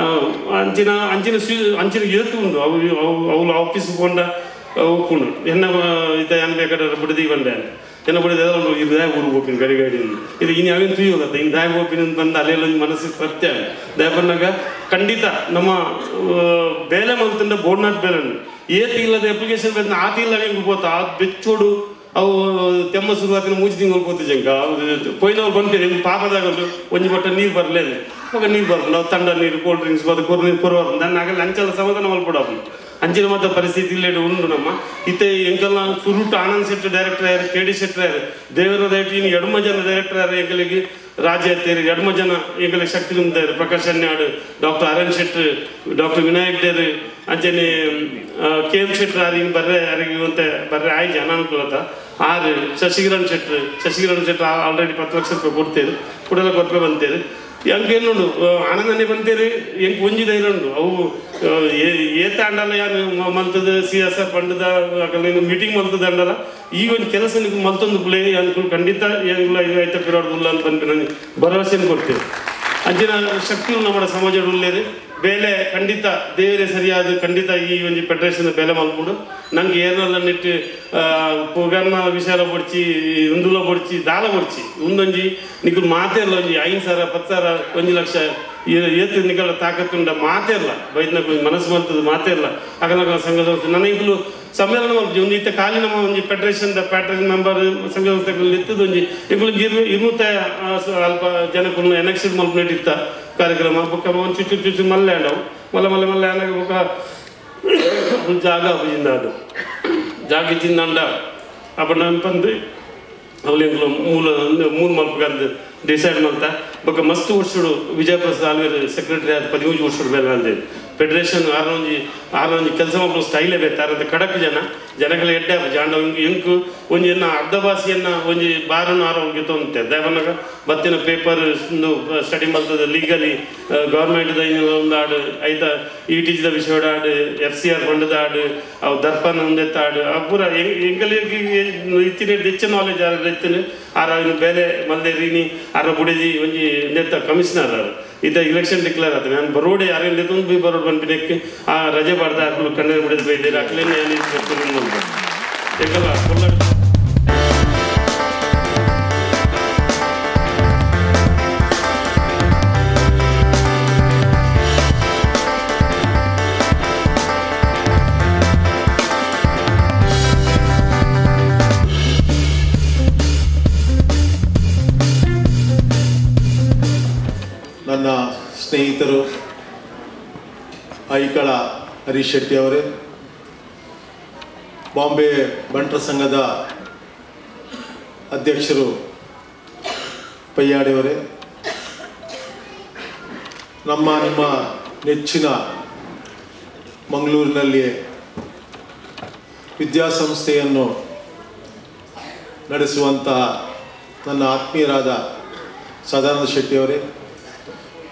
ಅಂಚಿನ ಅಂಚಿನ ಅಂಚಿನ ಏತು ಉಂಡು ಅವು ಅವು ಅವಳು ಆಫೀಸ್ ಕೊಂಡ ಉಪ್ಪುಂಡು ಎನ್ನ ಇತ್ತ ಏನು ಬೇಕಾದ್ರೆ ಬಿಡದಿ ಬಂಡೆ ಎನ್ನ ಬಿಡದೆ ಉಂಡು ಇದು ದಾಯ ಊರು ಹೋಗ್ತೀನಿ ಗಡಿ ಗಡಿ ಇದು ಇನ್ನು ಯಾವೇನು ತುಯ್ಯೋಗತ್ತ ಇನ್ನು ದಾಯ ಹೋಗ್ತೀನಿ ಅಂತ ಬಂದು ಅಲ್ಲೆಲ್ಲ ಒಂದು ಮನಸ್ಸಿಗೆ ಸತ್ಯ ದಾಯ ಬಂದಾಗ ಖಂಡಿತ ನಮ್ಮ ಬೇಲೆ ಮಲ್ತಂಡ ಬೋರ್ಡ್ನಾಟ್ ಬೇಲೆ ಏತಿ ಇಲ್ಲದ ಅಪ್ಲಿಕೇಶನ್ ಬೇಕು ಆತಿ ಇಲ್ಲ ಹೆಂಗೆ ಹೋತ ಆ ಬೆಚ್ಚೋಡು ಅವು ತೆಮ್ಮ ಶುರುವಾತಿನ ಮೂಜಿ ತಿಂಗಳು ಪೋತು ಜಂಕ ಕೊಯ್ನವ್ರು ಬಂತೀರಿ ಹೆಂಗೆ ಪಾಪದಾಗಲ್ರು ಒಂಜಿ ಮಟ್ಟ ನೀರು ಬರಲೇ ఒక ನೀರು ಬರಲ್ಲ ನಾವು ತಂಡ ನೀರು ಕೋಲ್ಡ್ ಡ್ರಿಂಕ್ಸ್ ಬದು ಕೊರ್ ನೀರು ಕೊರವಾರ ನಾನು ಆಗಲ್ಲ ಅಂಚೆಲ್ಲ ಸಮಾಧಾನ ಮಲ್ಪಡಪ್ಪ ಅಂಚಿನ ಮಾತ್ರ ಪರಿಸ್ಥಿತಿ ಇಲ್ಲೇಡು ಉಂಡು ನಮ್ಮ ಇತ್ತೆ ಎಂಕಲ್ಲ ಸುರುಟು ಆನಂದ್ ಶೆಟ್ಟಿ ಡೈರೆಕ್ಟರ್ ಯಾರು ಕೆ ಡಿ ಶೆಟ್ಟರ್ ಯಾರು ದೇವರ ಡೈರೆಕ್ಟರ್ ಇನ್ನು ಎಡ್ಮ ಜನ ಡೈರೆಕ್ಟರ್ ಯಾರು ಎಂಕಲಿಗೆ ರಾಜ್ಯ ತೇರಿ ಎಡ್ಮ ಜನ ಎಂಕಲಿಗೆ ಶಕ್ತಿ ತುಂಬ್ತಾರೆ Prakash Anyad doctor Arun Shetty doctor Vinayak Deru ಅಂಚನೆ ಕೆ ಎಂ ಶೆಟ್ಟರ್ ಯಾರು ಇನ್ನು ಬರ್ರೆ ಯಾರಿಗೆ ಅಂತ ಬರ್ರೆ ಆಯ್ತು ಅನಾನುಕೂಲತ ಆರು ಶಶಿಕಿರಣ್ ಶೆಟ್ಟರ್ ಶಶಿಕಿರಣ್ ಶೆಟ್ಟರ್ ಆಲ್ರೆಡಿ 10 ಲಕ್ಷ ರೂಪಾಯಿ ಕೊಡ್ತೇವೆ ಕೂಡಲ ಕೊಟ್ಟರೆ ಬಂತೇವೆ ಎಂಕೇನುಂಡು ಆನಂದನೆ ಬಂತೇರಿ ಎಂಕ್ ಒಂಜಿ ಧೈರ್ಯ ಉಂಡು ಅವು ಏತ ಅಂಡಲ್ಲ ಯಾರು ಮಲ್ತದ ಸಿ ಎಸ್ ಆರ್ ಫಂಡ್ದ ಮೀಟಿಂಗ್ ಮಲ್ತದ ಅಂಡಲ್ಲ ಈಗ ಒಂದು ಕೆಲಸ ನಿಮ್ಗೆ ಮಲ್ತೊಂದು ಪ್ಲೇ ಅನ್ಕೊಂಡು ಖಂಡಿತ ಏನಿಲ್ಲ ಐತ ಪಿರಾಡುಲ್ಲ ಅಂತ ಬಂದು ನನಗೆ ಭರವಸೆಯನ್ನು ಕೊಡ್ತೇವೆ. ಅಂಚಿನ ಶಕ್ತಿಯು ನಮ್ಮ ಸಮಾಜ ಉಳ್ಳೇರಿ ಬೇಲೆ ಖಂಡಿತ ದೇವರೇ ಸರಿಯಾದ ಖಂಡಿತ ಈ ಒಂದು ಫೆಡರೇಷನ್ ಬೇಲೆ ಮಲ್ಕೊಂಡು ನಂಗೆ ಏನೆಲ್ಲ ನೆಟ್ಟು ಪುಗರ್ನ ವಿಷಯ ಬೊಡ್ಚಿ ಉಂದುಲ ಬೊಡ್ಚಿ ದಾಲ ಬೊಡ್ಚಿ ಉಂದೊಂಜಿ ನಿಕ್ಕಲು ಮಾತೇ ಇಲ್ಲ ಒಂಜಿ 5,000 10,000 1 ಲಕ್ಷ ಏತು ನಿಕಲ ತಾಕತ್ತುಂಡ ಮಾತೇ ಇಲ್ಲ ಬೈದ್ನ ಮನಸ್ಸು ಮಂತದ ಮಾತೇ ಇಲ್ಲ ಅಗಲ ಸಂಘ ಸಂಸ್ಥೆ ನನಗಿಂತಲೂ ಸಮ್ಮೇಳನ ಮಲ್ಪುಜಿ ಒಂದು ಇತ್ತ ಖಾಲಿ ನಮ್ಮ ಒಂಜಿ ಫೆಡರೇಷನ್ ಪ್ಯಾಟ್ರನ್ ಮೆಂಬರ್ ಸಂಘ ಸಂಸ್ಥೆಗಳು ಇತ್ತದ ಒಂಜಿ ಇಗಳು 200 ಅಲ್ಪ ಜನಕ್ಕೂ ಎನೆಕ್ಷನ್ ಮಲ್ಪನೇಟ್ ಇತ್ತ ಕಾರ್ಯಕ್ರಮ ಬೊಕ್ಕ ಒಂದು ಚುಚ್ಚು ಚುಚ್ಚು ಮಲ್ಲೆ ಅಂಡವು ಮಲ್ಲ ಮಲ್ಲೆ ಮಲ್ಲೆ ಅನ್ನಾಗ ಬೊಕ್ಕ ಜಾಗ ಅಪ್ಪಜಿಂದ ಅದು ಜಾಗ ಇಚ್ಚಿಂದ ಅಪ್ಪ ನಮ್ಮ ಬಂದು ಅವಳು ಎಂಕುಲು ಮೂಲ ಮೂರು ಮಲ್ಪಗಂದು ಡಿಸೈಡ್ ಮಲ್ತ ಬೊಕ್ಕ ಮಸ್ತ್ ವರ್ಷಡು ವಿಜಯಪುರ ಸಾಲ್ವೇರು ಸೆಕ್ರೆಟರಿ ಆದ 13 ವರ್ಷಡು ಬೇಲೆ ಅಂದೆ ಫೆಡರೇಷನ್ ಆರೊಂಜಿ ಕೆಲಸ ಮಲ್ಪುನ ಸ್ಟೈಲೇ ಬೇಕು ಆರಂತ ಕಡಕ್ ಜನ ಜನಗಳ ಎಡ್ಡೆ ಜಾಂಡ ಎಂಕು ಒಂಜಿ ಎನ್ನ ಅರ್ಧ ಭಾಷೆಯನ್ನ ಒಂಜಿ ಬಾರನ್ನು ಆರೋಗ್ಯ ತೊಂತೆ ದಯವನ್ನಾಗ ಬತ್ತಿನ ಪೇಪರ್ ಸ್ಟಡಿ ಮಲ್ತದ ಲೀಗಲಿ ಗೌರ್ಮೆಂಟ್ದ ಒಂದು ಆಡು ಐತ ಇ ಟಿ ಜಿದ ವಿಷಯದ ಆಡು ಎಫ್ ಸಿ ಆರ್ ಫಂಡ್ದ ಆಡು ಅವು ದರ್ಪಣ ಒಂದೆತ್ತ ಆಡು ಅವು ಪೂರ ಎಂಕಲಿಗೆ ಇತ್ತಿನ ಹೆಚ್ಚು ನಾಲೆಜ್ ಆರು ಇತ್ತಿನ ಆರ ಬೇಲೆ ಮಲ್ದೆ ರೀನಿ ಆರ ಬುಡಿದಿ ಒಂಜಿ ನೆತ್ತ ಕಮಿಷನರ್ ಆರು ಇತ್ತ ಇಲೆಕ್ಷನ್ ಡಿಕ್ಲೇರ್ ಆತ ನಾನು ಬರೋಡೆ ಯಾರು ತುಂಬ ಬರೋಡ್ ಬಂದ್ಬಿಡಕ್ಕೆ ಆ ರಜೆ ಬಾರ್ದ ಹಾಕಲು ಕಣ್ಣೀರು ಬಿಡಿದ್ ಬೈದಿರ ಹಾಕ್ಲೇನೆ ಎಂಕಲ್ಲ ನನ್ನ ಸ್ನೇಹಿತರು ಐಕಳ ಹರೀಶ್ ಶೆಟ್ಟಿ ಅವರೇ, ಬಾಂಬೆ ಬಂಟರ ಸಂಘದ ಅಧ್ಯಕ್ಷರು ಪಯ್ಯಾಡಿಯವರೇ, ನಮ್ಮ ನಿಮ್ಮ ನೆಚ್ಚಿನ ಮಂಗಳೂರಿನಲ್ಲಿ ವಿದ್ಯಾಸಂಸ್ಥೆಯನ್ನು ನಡೆಸುವಂತಹ ನನ್ನ ಆತ್ಮೀಯರಾದ ಸದಾನಂದ ಶೆಟ್ಟಿಯವರೇ,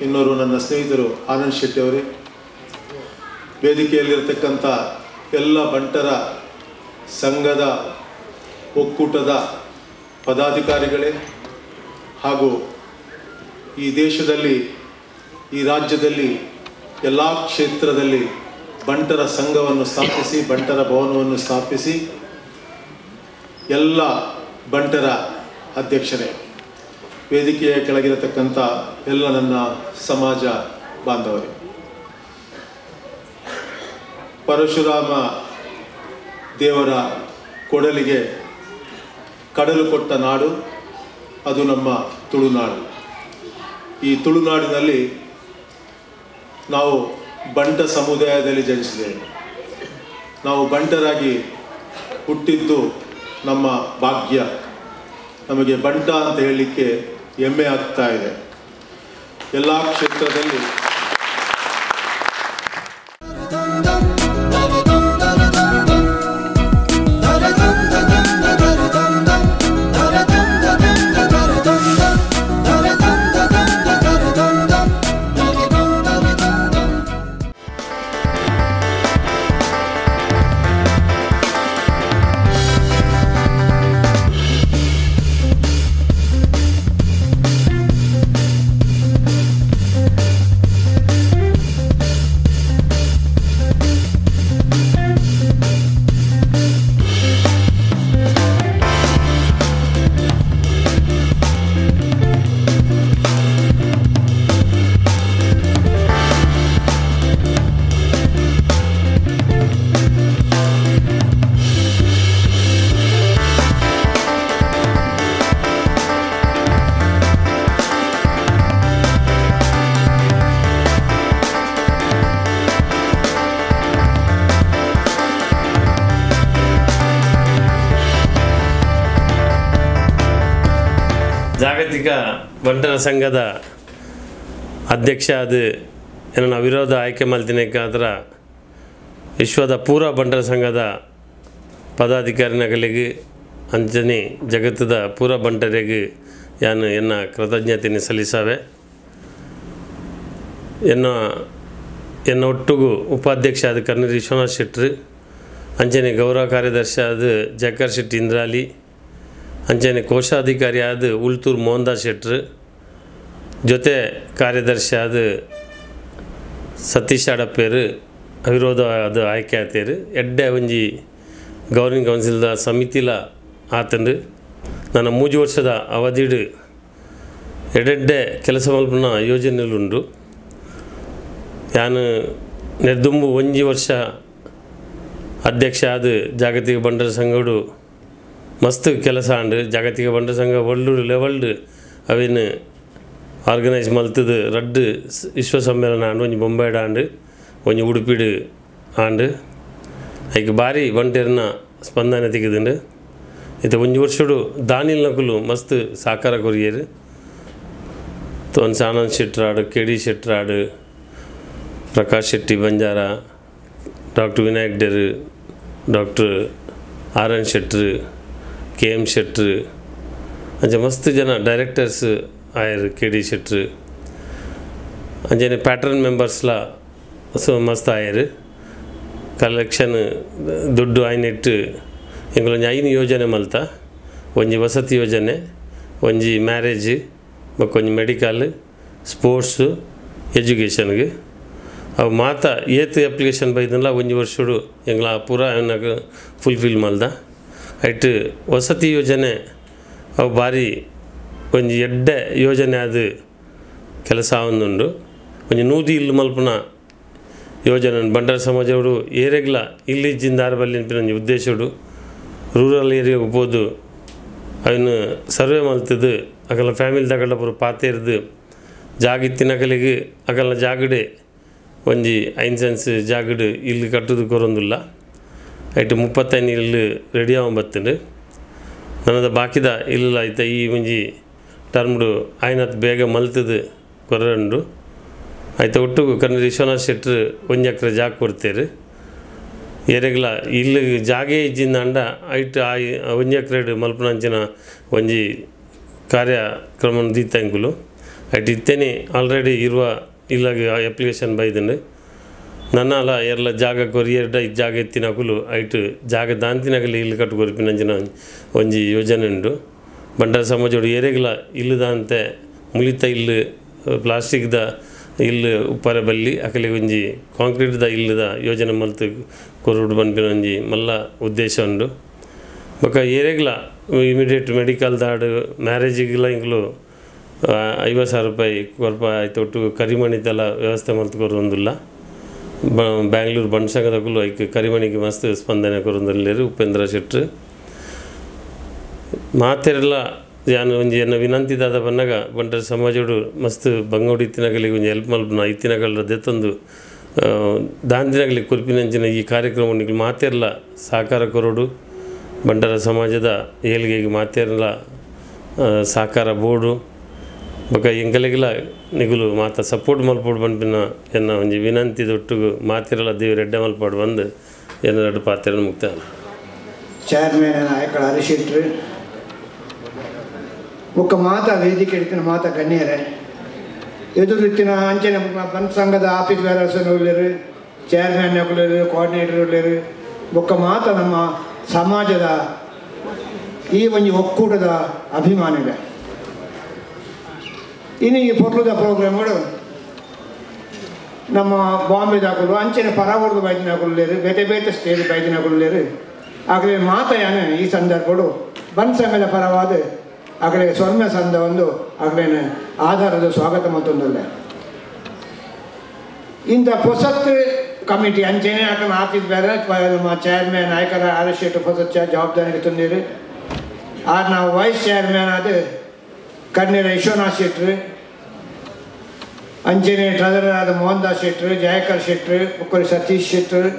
ಇನ್ನೋರು ನನ್ನ ಸ್ನೇಹಿತರು ಆನಂದ್ ಶೆಟ್ಟಿ ಅವರೇ, ವೇದಿಕೆಯಲ್ಲಿರತಕ್ಕಂಥ ಎಲ್ಲ ಬಂಟರ ಸಂಘದ ಒಕ್ಕೂಟದ ಪದಾಧಿಕಾರಿಗಳೇ ಹಾಗೂ ಈ ದೇಶದಲ್ಲಿ ಈ ರಾಜ್ಯದಲ್ಲಿ ಎಲ್ಲ ಕ್ಷೇತ್ರದಲ್ಲಿ ಬಂಟರ ಸಂಘವನ್ನು ಸ್ಥಾಪಿಸಿ ಬಂಟರ ಭವನವನ್ನು ಸ್ಥಾಪಿಸಿ ಎಲ್ಲ ಬಂಟರ ಅಧ್ಯಕ್ಷರೇ, ವೇದಿಕೆಯ ಕೆಳಗಿರತಕ್ಕಂಥ ಎಲ್ಲ ನನ್ನ ಸಮಾಜ ಬಾಂಧವರೇ, ಪರಶುರಾಮ ದೇವರ ಕೊಡಲಿಗೆ ಕಡಲು ಕೊಟ್ಟ ನಾಡು ಅದು ನಮ್ಮ ತುಳುನಾಡು. ಈ ತುಳುನಾಡಿನಲ್ಲಿ ನಾವು ಬಂಟ ಸಮುದಾಯದಲ್ಲಿ ಜನಿಸಿದ್ದೇವೆ. ನಾವು ಬಂಟರಾಗಿ ಹುಟ್ಟಿದ್ದು ನಮ್ಮ ಭಾಗ್ಯ. ನಮಗೆ ಬಂಟ ಅಂತ ಹೇಳಲಿಕ್ಕೆ ಹೆಮ್ಮೆ ಆಗ್ತಾ ಇದೆ. ಎಲ್ಲ ಕ್ಷೇತ್ರದಲ್ಲಿ ಜಾಗತಿಕ ಬಂಟರ ಸಂಘದ ಅಧ್ಯಕ್ಷ ಅದು ನನ್ನ ವಿರೋಧ ಆಯ್ಕೆ ಮಲ್ತಿನಕ್ಕಾದ್ರ ವಿಶ್ವದ ಪೂರ್ವ ಬಂಟರ ಸಂಘದ ಪದಾಧಿಕಾರಿನಗಳಿಗೆ ಅಂಜನಿ ಜಗತ್ತದ ಪೂರ್ವ ಬಂಟರಿಗೆ ಯಾನು ಎನ್ನ ಕೃತಜ್ಞತೆಯನ್ನು ಸಲ್ಲಿಸಾವೆ. ಎನ್ನ ಎನ್ನ ಒಟ್ಟುಗು ಉಪಾಧ್ಯಕ್ಷ ಆದ ಕರ್ನೂರು ವಿಶ್ವನಾಥ್ ಶೆಟ್ಟರು, ಅಂಜನೆ ಗೌರವ ಕಾರ್ಯದರ್ಶಿ ಆದ ಜಯಕರ್ ಶೆಟ್ಟಿ ಇಂದ್ರಾಲಿ, ಅಂಚನೆ ಕೋಶಾಧಿಕಾರಿ ಆದ ಉಳ್ತೂರು ಮೋಹನ್ದಾಸ್ ಶೆಟ್ಟರು, ಜೊತೆ ಕಾರ್ಯದರ್ಶಿ ಆದ ಸತೀಶ್ ಅಡಪ್ಪೇರು ಅವಿರೋಧ ಅದು ಆಯ್ಕೆ ಆತೇರು. ಎಡ್ಡೆ ಒಂಜಿ ಗವರ್ನಿಂಗ್ ಕೌನ್ಸಿಲ್ದ ಸಮಿತಿಲ ಆತಂಡು. ನನ್ನ 3 ವರ್ಷದ ಅವಧಿಡು ಎಡೆಡ್ಡೆ ಕೆಲಸ ಮಲ್ಪುನ ಯೋಜನೆಲುಂಡು. ಯಾನು ನೆರ್ದುಂಬು 1 ವರ್ಷ ಅಧ್ಯಕ್ಷ ಆದ ಜಾಗತಿಕ ಬಂಟರ ಸಂಘಡು ಮಸ್ತ್ ಕೆಲಸ ಆಂಡ್. ಜಾಗತಿಕ ಬಂಟರ ಸಂಘ ವರ್ಲ್ಡ್ ಲೆವೆಲ್ಡ್ ಅವಿನ ಆರ್ಗನೈಸ್ ಮಲ್ತದು ರಡ್ಡು ವಿಶ್ವ ಸಮ್ಮೇಳನ ಆಂಡ್, ಒಂಜಿ ಬೊಂಬೈಡ್ ಆಂಡ್, ಒಂಜಿ ಉಡುಪಿಡು ಆಂಡ್. ಐಕ್ ಭಾರಿ ಬಂಟೆರ್ನ ಸ್ಪಂದನೆ ತಿಕ್ಕಿದುಂಡು. ಇತ್ತೆ 1 ವರ್ಷಡು ದಾನಿಲ್ ನಕುಲು ಮಸ್ತ್ ಸಹಕಾರ ಕೊರಿಯರು. ತೋನ್ಸ್ ಆನಂದ್ ಶೆಟ್ರಾಡು, ಕೆ ಡಿ ಶೆಟ್ರಾಡು, ಪ್ರಕಾಶ್ ಶೆಟ್ಟಿ ಬಂಜಾರ, ಡಾಕ್ಟರ್ ವಿನಾಯಕ್ ಡೇರು, ಡಾಕ್ಟರ್ ಆರ್ ಎನ್ ಶೆಟ್ರು, ಕೆ ಎಮ್ ಶೆಟ್ರು, ಅಂಚ ಮಸ್ತ್ ಜನ ಡೈರೆಕ್ಟರ್ಸ್ ಆಯರು ಕೆ ಡಿ ಶೆಟ್ರು. ಅಂಚನೆ ಪ್ಯಾಟ್ರನ್ ಮೆಂಬರ್ಸ್ಲ ಸೊ ಮಸ್ತ್ ಆಯರು. ಕಲೆಕ್ಷನ್ ದುಡ್ಡು ಆಯ್ನೆಟ್ಟು ಎಂಕುಲೊಂಜಿ 5 ಯೋಜನೆ ಮಲ್ತ. ಒಂಜಿ ವಸತಿ ಯೋಜನೆ, ಒಂಜಿ ಮ್ಯಾರೇಜ್, ಬೊಕ್ಕೊಂಜಿ ಮೆಡಿಕಲ್, ಸ್ಪೋರ್ಟ್ಸು, ಎಜುಕೇಷನ್ಗೆ. ಅವು ಮಾತ ಏತ್ ಅಪ್ಲಿಕೇಶನ್ ಬೈದನ್ಲ 1 ವರ್ಷಡು ಎಂಗ್ಲ ಪೂರ ಅವನಾಗ ಫುಲ್ಫಿಲ್ ಮಲ್ದ. ಐಟ್ ವಸತಿ ಯೋಜನೆ ಅವು ಭಾರಿ ಒಂಜಿ ಎಡ್ಡೆ ಯೋಜನೆ ಅದು ಕೆಲಸ ಆವೊಂದುಂಡು. ಒಂಜಿ 100 ಇಲ್ಲು ಮಲ್ಪುನ ಯೋಜನೆ ಬಂಟರ ಸಮಾಜವರು ಏರೆಗ್ಲ ಇಲ್ಲಿ ಜಿಂದಾರ ಬಲ್ಲಿ ಒಂಜಿ ಉದ್ದೇಶಡು ರೂರಲ್ ಏರಿಯಾಗೆ ಪೋದು ಅವನು ಸರ್ವೆ ಮಲ್ತದು ಅಕಲ ಫ್ಯಾಮಿಲಿ ತಗಡ ಪೂರ ಪಾತೆರ್ದು ಜಾಗ ಇತ್ತಿನಕಲಿಗೆ ಅಕಲ ಜಾಗಡೆ ಒಂಜಿ 5 ಸೆನ್ಸ್ ಜಾಗಡು ಇಲ್ಲಿ ಕಟ್ಟುದು ಕೊರೊಂದುಲ್ಲ. ಐಟ್ 35 ಇಲ್ಲು ರೆಡಿ ಆವೊಂದು ಬತ್ತುಂಡು. ನನ್ನದ ಬಾಕಿದ ಇಲ್ಲ ಐತ ಈ ಒಂಜಿ ಟರ್ಮ್ಡು ಆಯ್ನತ್ ಬೇಗ ಮಲ್ತದು ಕೊರಂಡು. ಆಯ್ತ ಒಟ್ಟು ಕರ್ನೂರು ವಿಶ್ವನಾಥ್ ಶೆಟ್ಟರು 1 ಎಕರೆ ಜಾಗ ಕೊಡ್ತೇರು. ಏರೆಗ್ಲ ಇಲ್ಲಿ ಜಾಗೆ ಇಜ್ಜಿಂದ ಅಂಡ ಐಟ್ ಆ 1 ಎಕರೆ ಮಲ್ಪುನಂಚಿನ ಒಂಜಿ ಕಾರ್ಯಕ್ರಮ ದೀತಂಕುಲು. ಐಟ್ ಇತ್ತೇನೆ ಆಲ್ರೆಡಿ ಇರುವ ಇಲ್ಲಾಗ ಅಪ್ಲಿಕೇಶನ್ ಬೈದುಂಡು. ನನ್ನಲ ಏರ್ಲ ಜಾಗ ಕೊರಿಯರ್ಡ ಈ ಜಾಗ ಎತ್ತಿನಕುಲು ಐಟ್ ಜಾಗ ದಾಂತಿನಕಲು ಇಲ್ಲಿ ಕಟ್ಟು ಕೊರ್ಪಿನಂಚಿನ ಒಂಜಿ ಯೋಜನೆ ಉಂಡು. ಬಂಟರ ಸಮಾಜೋಡು ಏರೆಗ್ಲ ಇಲ್ಲದಂತೆ ಮುಲಿತ ಇಲ್ಲು ಪ್ಲಾಸ್ಟಿಕ್ದ ಇಲ್ಲು ಉಪ್ಪರೆ ಬಲ್ಲಿ ಅಕಲಿ ಒಂಜಿ ಕಾಂಕ್ರೀಟ್ದ ಇಲ್ಲದ ಯೋಜನೆ ಮಲ್ತು ಕೊರುಡು ಪನ್ಪಿನ ಒಂಜಿ ಮಲ್ಲ ಉದ್ದೇಶ ಉಂಡು. ಬೊಕ್ಕ ಏರೆಗ್ಲ ಇಮಿಡಿಯೇಟ್ ಮೆಡಿಕಲ್ ದಾಡು ಮ್ಯಾರೇಜಿಗೆಲ್ಲ ಇಂಕ್ಲು 50,000 ರೂಪಾಯಿ ಕೊರ್ಪ ಆಯ್ತು. ಒಟ್ಟು ಕರಿಮಣಿದೆಲ್ಲ ವ್ಯವಸ್ಥೆ ಮಲ್ತು ಕೊರೊಂದುಲ್ಲ. ಬ್ಯಾಂಗ್ಳೂರು ಬಂಟ್ ಸಂಘದಕುಲು ಐಕ್ ಕರಿಮಣಿಗೆ ಮಸ್ತ್ ಸ್ಪಂದನೆ ಕೊರೊಂದುಲ್ಲೆರ್ ಉಪೇಂದ್ರ ಶೆಟ್ರು. ಮಾತೆರೆಲ್ಲ ಯಾನು ಒಂಜಿ ಎನ್ನ ವಿನಂತಿ ದಾದ ಬನ್ನಗ ಬಂಟರ ಸಮಾಜಡು ಮಸ್ತ್ ಬಂಗೋಡು ಇತ್ತಿನಕಲಿಗೆ ಒಂಜಿ ಹೆಲ್ಪ್ ಮಲ್ಪುನ ಇತ್ತಿನಕಲ್ರ ದೆತ್ತೊಂದು ದಾಂದಿನಗಲಿ ಕುರ್ಪಿನಂಚಿನ ಈ ಕಾರ್ಯಕ್ರಮ ನಿಕುಲು ಮಾತೆರ್ಲ ಸಹಕಾರ ಕೊರೊಡು ಬಂಟರ ಸಮಾಜದ ಏಳ್ಗೆಗೆ ಮಾತೆರ್ಲ ಸಹಕಾರ ಬೋರ್ಡು ಬೊಕ ಎಂಕಲೆಗ್ಲ ನಿಕುಲು ಮಾತ ಸಪೋರ್ಟ್ ಮಲ್ಪೊಡು ಪನ್ಪಿನ ಎನ್ನ ಒಂಜಿ ವಿನಂತಿ ದೊಟ್ಟುಗು ಮಾತೆರ್ಲ ದೇವೆರ್ ಎಡ್ಡೆ ಮಲ್ಪೊಡು ಪಂದ್ ಎನ್ನ ರಡ್ಡ್ ಪಾತೆರನ್ ಮುಕ್ತಾಯ. ಚೇರ್ಮನ್ ನಾಯಕರ ಹರೀಶ್ ಶೆಟ್ರು ಬೊಕ್ಕ ಮಾತ ವೇದಿಕೆ ಇತ್ತಿನ ಮಾತ ಗಣ್ಯರೇ ಎದುರಿತ್ತಿನ ಅಂಚನೆ ಬಂಟ್ ಸಂಘದ ಆಫೀಸ್ ಬೇರರ್ಸ್ ಉಲ್ಲೆರ್, ಚೇರ್ಮನ್ ಉಲ್ಲೆರ್, ಕೋಆರ್ಡಿನೇಟರ್ ಉಲ್ಲೆರ್, ಬೊಕ್ಕ ಮಾತ ನಮ್ಮ ಸಮಾಜದ ಈ ಒಂಜಿ ಒಕ್ಕೂಟದ ಅಭಿಮಾನಿಲೆ. ಇನ್ನು ಈ ಪೊರ್ಲುದ ಪ್ರೋಗ್ರಾಮ್ಗಳು ನಮ್ಮ ಬಾಂಬೆದಾಕುಲು ಅಂಚನೆ ಪರಾವರ್ದ ಬೈದಿನಕುಲ್ಲೇರು, ಬೇತೆ ಬೇತೆ ಸ್ಟೇಟ್ ಬೈದಿನಕುಲ್ಲೇರು. ಆಗಲೇ ಮಾತಯಾನ ಈ ಸಂದರ್ಭಡು ಬಂಟ್ ಸಂಘದ ಪರವಾದ ಆಗಲೇ ಸೊನ್ನೆ ಸಂದ ಒಂದು ಆಗಲೇನೆ ಆಧಾರದ ಸ್ವಾಗತ ಮತ್ತೊಂದಲ್ಲ. ಇಂಥ ಹೊಸತ್ ಕಮಿಟಿ ಅಂಚೆನೆ ಆಕನ ಆಫೀಸ್ ಬೇರೆ ನಮ್ಮ ಚೇರ್ಮನ್ ನಾಯಕರ ಆರ್ ಎಸ್ ಶೆಟ್ಟಿ ಹೊಸ ಜವಾಬ್ದಾರಿಗೆ ತಂದಿರು. ಆರ್ ನಾವು ವೈಸ್ ಚೇರ್ಮನ್ ಆದ ಕಣ್ಣೀರ ವಿಶ್ವನಾಥ್ ಶೆಟ್ರು, ಅಂಚೆನೆ ಟ್ರೆಜರರ್ ಆದ ಮೋಹನ್ ದಾಸ್ ಶೆಟ್ರು, ಜಯಕರ್ ಶೆಟ್ರು, ಬೊಕ್ಕರಿ ಸತೀಶ್ ಶೆಟ್ರು.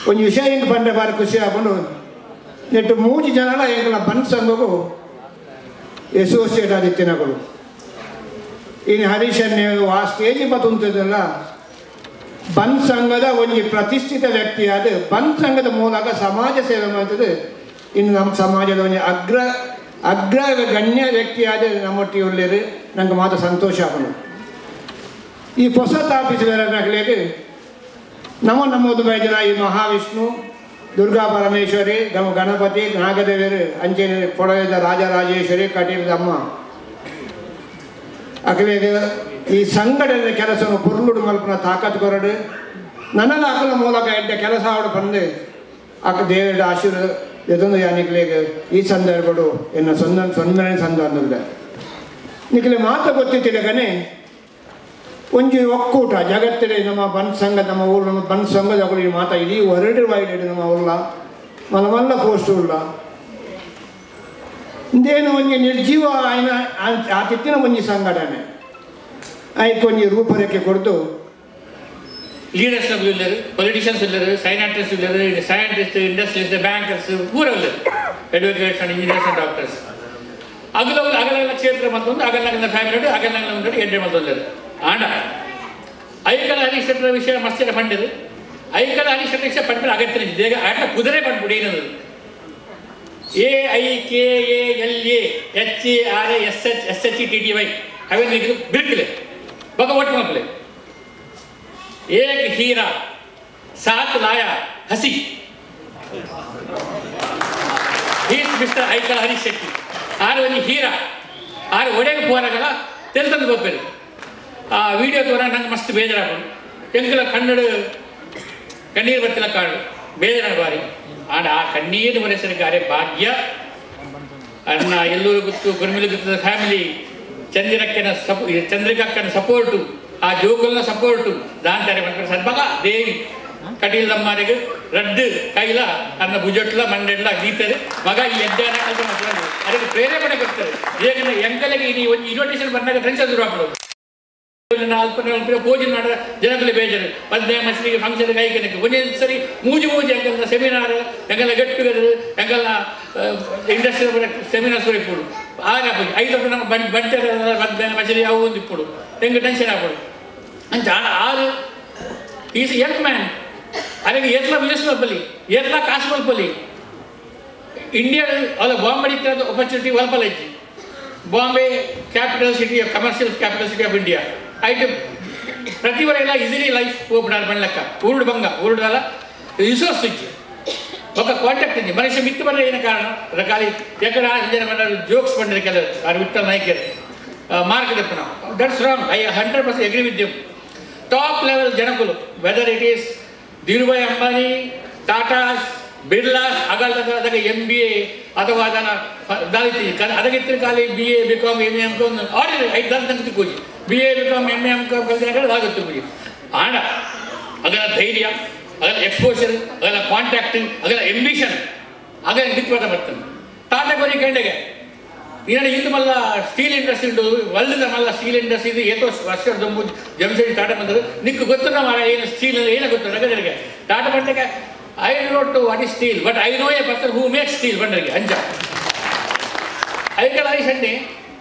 ಒಂಜಿ ವಿಷಯ ಹೆಂಗೆ ಪಂಡೆ ಬಾರಿ ಖುಷಿ ಆಪುಂಡು. ನೆಟ್ಟು ಮೂಜಿ ಜನಲ ಎಂಕಲ್ನ ಬಂಟ್ ಸಂಘಗೂ ಅಸೋಸಿಯೇಟ್ ಆದಿತ್ತಿನಗಳು. ಇನ್ನು ಹರೀಶನ್ ಆ ಸ್ಟೇಜ್ ಬತ್ತುಂತದಲ್ಲ ಬಂಟ್ ಸಂಘದ ಒಂಜಿ ಪ್ರತಿಷ್ಠಿತ ವ್ಯಕ್ತಿಯಾದ ಬಂಟ್ ಸಂಘದ ಮೂಲಕ ಸಮಾಜ ಸೇವೆ ಮಾಡ್ತದೆ. ಇನ್ನು ನಮ್ಮ ಸಮಾಜದ ಒಂಜಿ ಅಗ್ರ ಅಗ್ರ ಗಣ್ಯ ವ್ಯಕ್ತಿಯಾದ ನಮ್ಮೊಟ್ಟಿಗೆ ಉಳ್ಳೇರು. ನಂಗೆ ಮಾತ್ರ ಸಂತೋಷ ಆಪುಂಡು. ಈ ಹೊಸ ಆಫೀಸ್ ಬೇರೆ ನಮ್ಮ ನಮ್ಮದು ಬೈದಿನ ಈ ಮಹಾವಿಷ್ಣು, ದುರ್ಗಾ ಪರಮೇಶ್ವರಿ, ನಮ್ಮ ಗಣಪತಿ, ನಾಗದೇವರು, ಅಂಚೆನೆ ಕೊಡಗದ ರಾಜರಾಜೇಶ್ವರಿ, ಕಟೀಲದಮ್ಮ ಅಕಲೆಗೆ ಈ ಸಂಘಟನೆ ಕೆಲಸವನ್ನು ಪೊರ್ಲುಡು ಮಲ್ಪುನ ತಾಕತ್ ಕೊರಡು ನನ್ನಲ್ಲ ಅಕಲ ಮೂಲಕ ಎಡ್ಡೆ ಕೆಲಸ ಆವಡು ಬಂದು ಅಕ್ಕ ದೇವರ ಆಶೀರ್ವಾದ ಎದೊಂದು ಯಾನಿಕ್ಲೆಗೆ ಈ ಸಂದರ್ಭಡು ಎನ್ನ ಸೊನ್ನ ಸೊನ್ನೆ ಸಂದ ಅಂದುಲ್ಲೆ. ನಿಕ್ಲೆ ಮಾತು ಗೊತ್ತಿತ್ತಿಲ್ಲಗನೆ ಒಂಜಿ ಒಕ್ಕೂಟ ಜಗತ್ತಿನ ನಮ್ಮ ಬಂಟ್ ಸಂಘ ನಮ್ಮ ಊರು ನಮ್ಮ ಬಂಟ್ ಸಂಘದ ಮಾತಾ ಇಡೀ ಹೊರಡು ವೈಡ್ ನಮ್ಮ ಉಲ್ಲ ಮಲ್ಲ ಮಲ್ಲ ಪೋಸ್ಟ್ ಉಲ್ಲ ಇಂದೇನು ಒಂಜಿ ನಿರ್ಜೀವ ಆಯ್ನ ಆ ತಿತ್ತಿನ ಒಂಜಿ ಸಂಘಟನೆ ಐಕ್ ಒಂಜಿ ರೂಪರೇಖೆ ಕೊಡ್ತು. ಲೀಡರ್ಸ್ ಉಲ್ಲೇರು, ಪೊಲಿಟಿಷಿಯನ್ಸ್ ಉಲ್ಲೇರು, ಸೈಂಟಿಸ್ಟ್ ಉಲ್ಲೇರು, ಸೈಂಟಿಸ್ಟ್, ಇಂಡಸ್ಟ್ರಿಯಲಿಸ್ಟ್, ಬ್ಯಾಂಕರ್ಸ್ ಪೂರ ಉಲ್ಲೇರು, advocates and engineers and doctors. ಅಗಲ ಅಗಲ ಕ್ಷೇತ್ರ ಮತ್ತೊಂದು ಅಗಲನಗಲ ಫ್ಯಾಮಿಲಿ ಅಗಲನಗಲ ಉಂಟು ಎಡ್ಡೆ ಮತ್ತೊಂದು ಆಂಡ ಐಕಳ ಹರೀಶ್ ಶೆಟ್ಟರ ವಿಷಯ ಮಸ್ತಿನ ಪಂಡಿರು. ಐಕಳ ಹರೀಶ್ ಶೆಟ್ಟರ ವಿಷಯ ಪಂಡಿನ ಅಗತ್ಯ ದೇಗ ಆಟ ಕುದುರೆ ಪಂಡ್ಬಿಡಿ ಏನದು A I K A L A H A R A S H S H T T Y ಅವೇನು ಬಿರುಕಿಲೆ ಬಗ ಒಟ್ಟು ಮಕ್ಕಳೆ. ಏಕ್ ಹೀರಾ ಸಾತ್ ಲಾಯ ಹಸಿ ಹೀಸ್ ಮಿಸ್ಟರ್ ಐಕಳ ಹರೀಶ್ ಶೆಟ್ಟಿ. ಆರು ಒಂಜಿ ಹೀರಾ ಆರು ಒಡೆಗೆ ಪೋರಗಲ ತೆಲ್ತಂದು ಗೊಪ್ಪೇರು. ಆ ವಿಡಿಯೋ ತೋರ ನಂಗೆ ಮಸ್ತ್ ಬೇಜಾರಾಪುಂಡು. ಎಂಕಲ ಕನ್ನಡ ಕಣ್ಣೀರು ಬತ್ತಿನ ಕಾಡು ಬೇಜಾರ ಬಾರಿ. ಆಂಡ ಆ ಕಣ್ಣೀರು ಮನಸ್ಸಿನ ಅರೆ ಭಾಗ್ಯ ಅಣ್ಣ ಎಲ್ಲೂರು ಗೊತ್ತು ಗುರುಮಿಲು ಗೊತ್ತದ ಫ್ಯಾಮಿಲಿ ಚಂದಿರಕ್ಕನ ಚಂದ್ರಿಕಕ್ಕನ ಸಪೋರ್ಟು ಆ ಜೋಕುಲ್ನ ಸಪೋರ್ಟು ದಾಂತಾರೆ ಪನ್ಪುನ ಸದ್ಬಗ ದೇವಿ ಕಟೀಲ್ದಮ್ಮನಿಗೆ ರಡ್ಡು ಕೈಲ ಅನ್ನ ಭುಜಟ್ಲ ಮಂಡೆಡ್ಲ ಗೀತದೆ ಮಗ ಈ ಅಧ್ಯಯನ ಕಲ್ತ ಅದಕ್ಕೆ ಪ್ರೇರೇಪಣೆ ಕೊಡ್ತಾರೆ. ಏಕಂದ್ರೆ ಎಂಕಲೆಗೆ ಈ ಒಂದು ಇನ್ವಿಟೇಷನ್ ಬಂದಾಗ ಟೆನ್ಷನ್ ಶುರು ಆಗ್ಬಿಡೋದು. ಅಲ್ಪ ಪೂಜೆ ಮಾಡ ಜನಗಳು ಬೇಜಾರು ಪದ್ಯ ಮಸರಿಗೆ ಫಂಕ್ಷನ್ ಕೈಕನಕ್ಕೆ ಒಂದೊಂದು ಸರಿ ಮೂಜಿ ಮೂಜಿ ಎಂಕಲ್ನ ಸೆಮಿನಾರ್ ಎಂಕಲ್ನ ಗೆಟ್ ಟುಗೆದರ್ ಎಂಕಲ್ನ ಇಂಡಸ್ಟ್ರಿ ಸೆಮಿನಾರ್ ಸುರಿ ಇಪ್ಪುಡು ಆಗ ಐದು ನಮ್ಮ ಬಂಟೆ ಮಧ್ಯಾಹ್ನ ಮಸರಿ ಅವು ಒಂದು ಇಪ್ಪುಡು ಎಂಗೆ ಟೆನ್ಷನ್ ಆಗ್ಬಿಡು ಅಂಚ ಆರು is Young man. ಅದಕ್ಕೆ ಏತ್ಲ ಬಿಸ್ನೆಸ್ ಮಲ್ಪಲಿ ಏತ್ಲ ಕಾಸು ಮಲ್ಪಲಿ ಇಂಡಿಯಾ ಅಲ್ಲ ಬಾಂಬೆ ಆಪರ್ಚುನಿಟಿ ಒಲ್ಪಲ ಇಜ್ಜಿ. Bombay capital city of commercial capital city of India ಐಟ್ ಪ್ರತಿ ವರೆಲ್ಲ ಈಸಿಲಿ ಲೈಫ್ ಓಪನ್ ಪಣ್ಲಕ್ಕ ಊರುಡು ಬಂಗ ಊರುಡಲ್ಲ ರಿಸೋರ್ಸ್ ಇಜ್ಜಿ ఒక ಕಾಂಟ್ಯಾಕ್ಟ್ ಇಜ್ಜಿ. ಮನುಷ್ಯ ಮಿತ್ತು ಬಂದರೆ ಏನು ಕಾರಣ ಖಾಲಿ ಎಕಡ ಜನ ಜೋಕ್ಸ್ ಬಂದರೆ ಕೆಲವರು ಆರು ವಿಠಲ್ ನಾಯ್ಕರ್ ಮಾರ್ಕ್ ದಪ್ಪನ that's wrong. I 100% agree with them. Top level ಜನಕುಲು whether it is Dhirubhai Ambani, Tatas, Birlas ಅಗಲ್ದಾಗ M B A ಅಥವಾ ಅದನ್ನು ದಾಲಿತಿ ಅದಕ್ಕಿತ್ತಿನ ಖಾಲಿ B A B com M A M com ordinary ಐದು ದಾಲ್ ತನಕ ತಿಕ್ಕೋಜಿ B A B com M A M com ಕಲ್ತಿನಾಗ ಆಗುತ್ತೆ ಪೂಜೆ. ಆಂಡ ಅದರ ಧೈರ್ಯ, ಅದರ ಎಕ್ಸ್ಪೋಷರ್, ಅದರ ಕಾಂಟ್ಯಾಕ್ಟಿಂಗ್, ಅದರ ಎಂಬಿಷನ್ ಅದರ ನಿತ್ವಾದ ಬರ್ತದೆ. ಟಾಟಾ ಕೊರಿ ಕಂಡೆಗೆ ನೀನು ಈತ ಮಲ್ಲ ಸ್ಟೀಲ್ ಇಂಡಸ್ಟ್ರಿ ಉಂಟು ವರ್ಲ್ಡ್ದ ಮಲ್ಲ ಸ್ಟೀಲ್ ಇಂಡಸ್ಟ್ರಿ ಇದು ಏತೋ ವರ್ಷ ದೊಂಬು ಜಂಶೆಡ್ ಟಾಟಾ ಬಂದದ್ದು ನಿಕ್ಕು ಗೊತ್ತು ಮಾರ ಏನು ಸ್ಟೀಲ್ ಏನು ಗೊತ್ತು ನಗದರಿಗೆ ಟಾಟಾ ಬಂದಾಗ I don't know what is steel but I know a person who make steel ಬಂಡರಿಗೆ ಅಂಜ Aikala ಐಸಣ್ಣೆ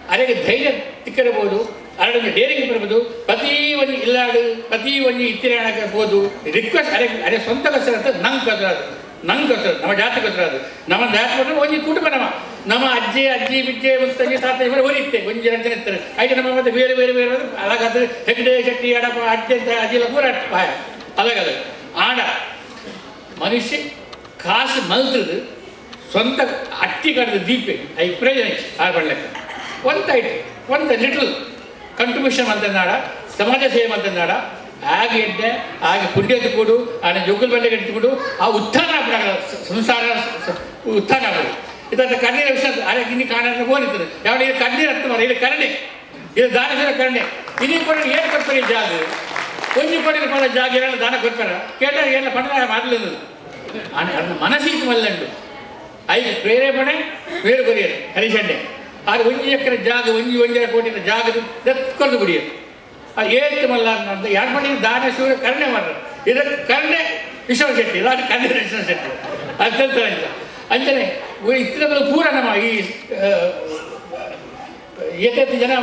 ಅರೆಗೆ ಧೈರ್ಯ ತಿಕ್ಕಿರಬಹುದು ಅರಡೊಂದು ಡೇರಿಂಗ್ ಬರ್ಬೋದು ಪ್ರತಿ ಒಂದು ಇಲ್ಲಾಡು ಪ್ರತಿ ಒಂದು ಇತ್ತಿರಾಣಕ್ಕೆ ರಿಕ್ವೆಸ್ಟ್ ಅರೆ ಅರೆ ಸ್ವಂತ ಕಷ್ಟ ಅಂತ ನಂಗೆ ಕಸರ ಅದು ನಂಗೆ ಕಸರ ನಮ್ಮ ಜಾತಿ ಕಸರ ಅದು ನಮ್ಮ ಜಾತಿ ಬಂದರೆ ಒಂದು ಕುಟುಂಬ ನಮ್ಮ ನಮ್ಮ ಅಜ್ಜಿ ಅಜ್ಜಿ ಬಿಜ್ಜೆ ಮುತ್ತಜ್ಜಿ ತಾತ ಇವರ ಹೊರಿತ್ತೆ ಒಂದು ಜನ ಜನ ಇರ್ತಾರೆ ಐತೆ ನಮ್ಮ ಮತ್ತೆ ಬೇರೆ ಬೇರೆ ಬೇರೆ ಅಲಾಗಾದ್ರೆ ಹೆಗ್ಡೆ ಶೆಟ್ಟಿ ಅಡಪ ಅಡ್ಡೆ ಅಂತ ಅಜ್ಜಿಲ್ಲ ಪೂರ ಪಾಯ ಅಲಾಗದ ಆಡ ಮನುಷ್ಯ ಕಾಸು ಮಲ್ತದ್ದು ಸ್ವಂತ ಅಟ್ಟಿ ಕಡ್ದ ದೀಪೆ ಐದು ಪ್ರಯೋಜನ ಆ ಬಳ್ಳಕ್ಕೆ ಒಂದು ಐಟ್ ಒಂದು ಲಿಟಲ್ ಕಂಟ್ರಿಬ್ಯೂಷನ್ ಅಂತಂದಾಡ ಸಮಾಜ ಸೇವೆ ಅಂತಂದಾಡ ಆಗ ಎಡ್ಡೆ ಆಗ ಪುಣ್ಯದ ಕೂಡು ಆಗ ಜೋಗುಲ್ ಬಳ್ಳಿ ಎಡ್ದು ಆ ಉತ್ಥಾನ ಆಗ್ಬಿಡಾಗಲ್ಲ ಸಂಸಾರ ಉತ್ಥಾನ ಆಗ್ಬಿಡು ಇದರ ಕಣ್ಣೀರ ವಿಷಯ ಆಗ ಇನ್ನು ಕಾರಣ ಹೋಲಿರ್ತದೆ ಯಾವ ಇದು ಕಣ್ಣೀರು ಹತ್ತು ಮಾರ ಇದು ಕರುಣೆ ಇದು ದಾನಶೀಲ ಕರುಣೆ ಇಲ್ಲಿ ಕೂಡ ಏನು ಕೊಡ್ತಾರೆ ಜಾಗ ಒಂಜಿ ಕೋಟಿ ರೂಪಾಯಿ ಜಾಗ ಏನಾದ್ರು ದಾನ ಕೊಡ್ತಾರೆ ಕೇಟಾಗ ಏನ ಪಂಡ ಮಾಡಲಿಲ್ಲ ಅದನ್ನ ಮನಸ್ಸಿಗೆ ಮಲ್ಲಂಡು ಐದು ಪ್ರೇರೇಪಣೆ ಬೇರೆ ಕೊರಿಯರು ಹರಿಶಣ್ಣೆ ಆಗ ಒಂಜಿ ಎಕರೆ ಜಾಗ ಒಂಜಿ ಒಂಜರ ಕೋಟಿನ ಜಾಗದ ದತ್ಕೊಳ್ದು ಕುಡಿಯೋದು ಅದು ಏತು ಮಲ್ಲ ಅಂತ ಯಾರು ಮಾಡಿ ದಾನ ಶೂರ ಕರುಣೆ ಮಾಡ್ರು ಇದಕ್ಕೆ ಕರುಣೆ ವಿಶ್ವ ಶೆಟ್ಟಿ ಇಲ್ಲ ಕರುಣೆ ವಿಶ್ವ ಶೆಟ್ಟಿ ಅಂತ ಅಂತ ಅಂಚನೆ ಇತ್ತಿನ ಪೂರ ನಮ್ಮ ಈ ಏತೈತು ಜನ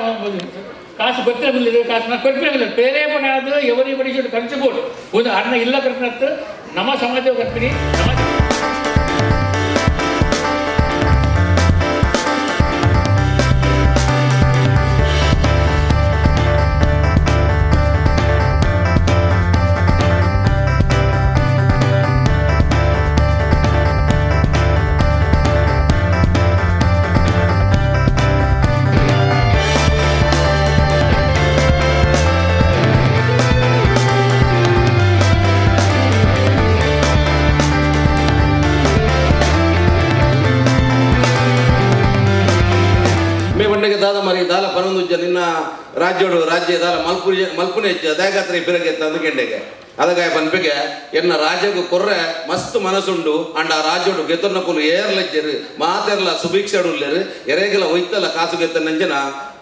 ಕಾಸು ಗೊತ್ತಿರಲಿಲ್ಲ ಕಾಸು ನಾನು ಕೊಡ್ಪಿರಲಿಲ್ಲ ಪ್ರೇರೇಪಣೆ ಆದ ಎವರಿ ಬಡಿ should contribute ಒಂದು ಅನ್ನ ಇಲ್ಲ ಕರ್ಪಿನತ್ತು ನಮ್ಮ ಸಮಾಜ ಕರ್ಪಿನಿ ನಮ್ಮ ನಿನ್ನ ರಾಜ್ಯೋಡು ರಾಜ್ಯ ದಾಲ ಮಲ್ಪು ಮಲ್ಪುನೆ ದಾಗಾತ್ರೆ ಬಿರಗೆ ತಂದುಕೆಂಡೆಗೆ ಅದಗಾಯ ಪನ್ಪೆಗೆ ಎನ್ನ ರಾಜ್ಯಗೂ ಕೊರ್ರೆ ಮಸ್ತ್ ಮನಸ್ಸುಂಡು ಅಂಡ್ ಆ ರಾಜ್ಯೋಡು ಗೆತ್ತನ್ನ ಕುಲು ಏರ್ಲಜ್ಜರು ಮಾತೆರ್ಲ ಸುಭಿಕ್ಷಡುಲ್ಲೇರು ಎರೇಗಲ ಒಯ್ತಲ್ಲ ಕಾಸು ಗೆತ್ತನಂಜನ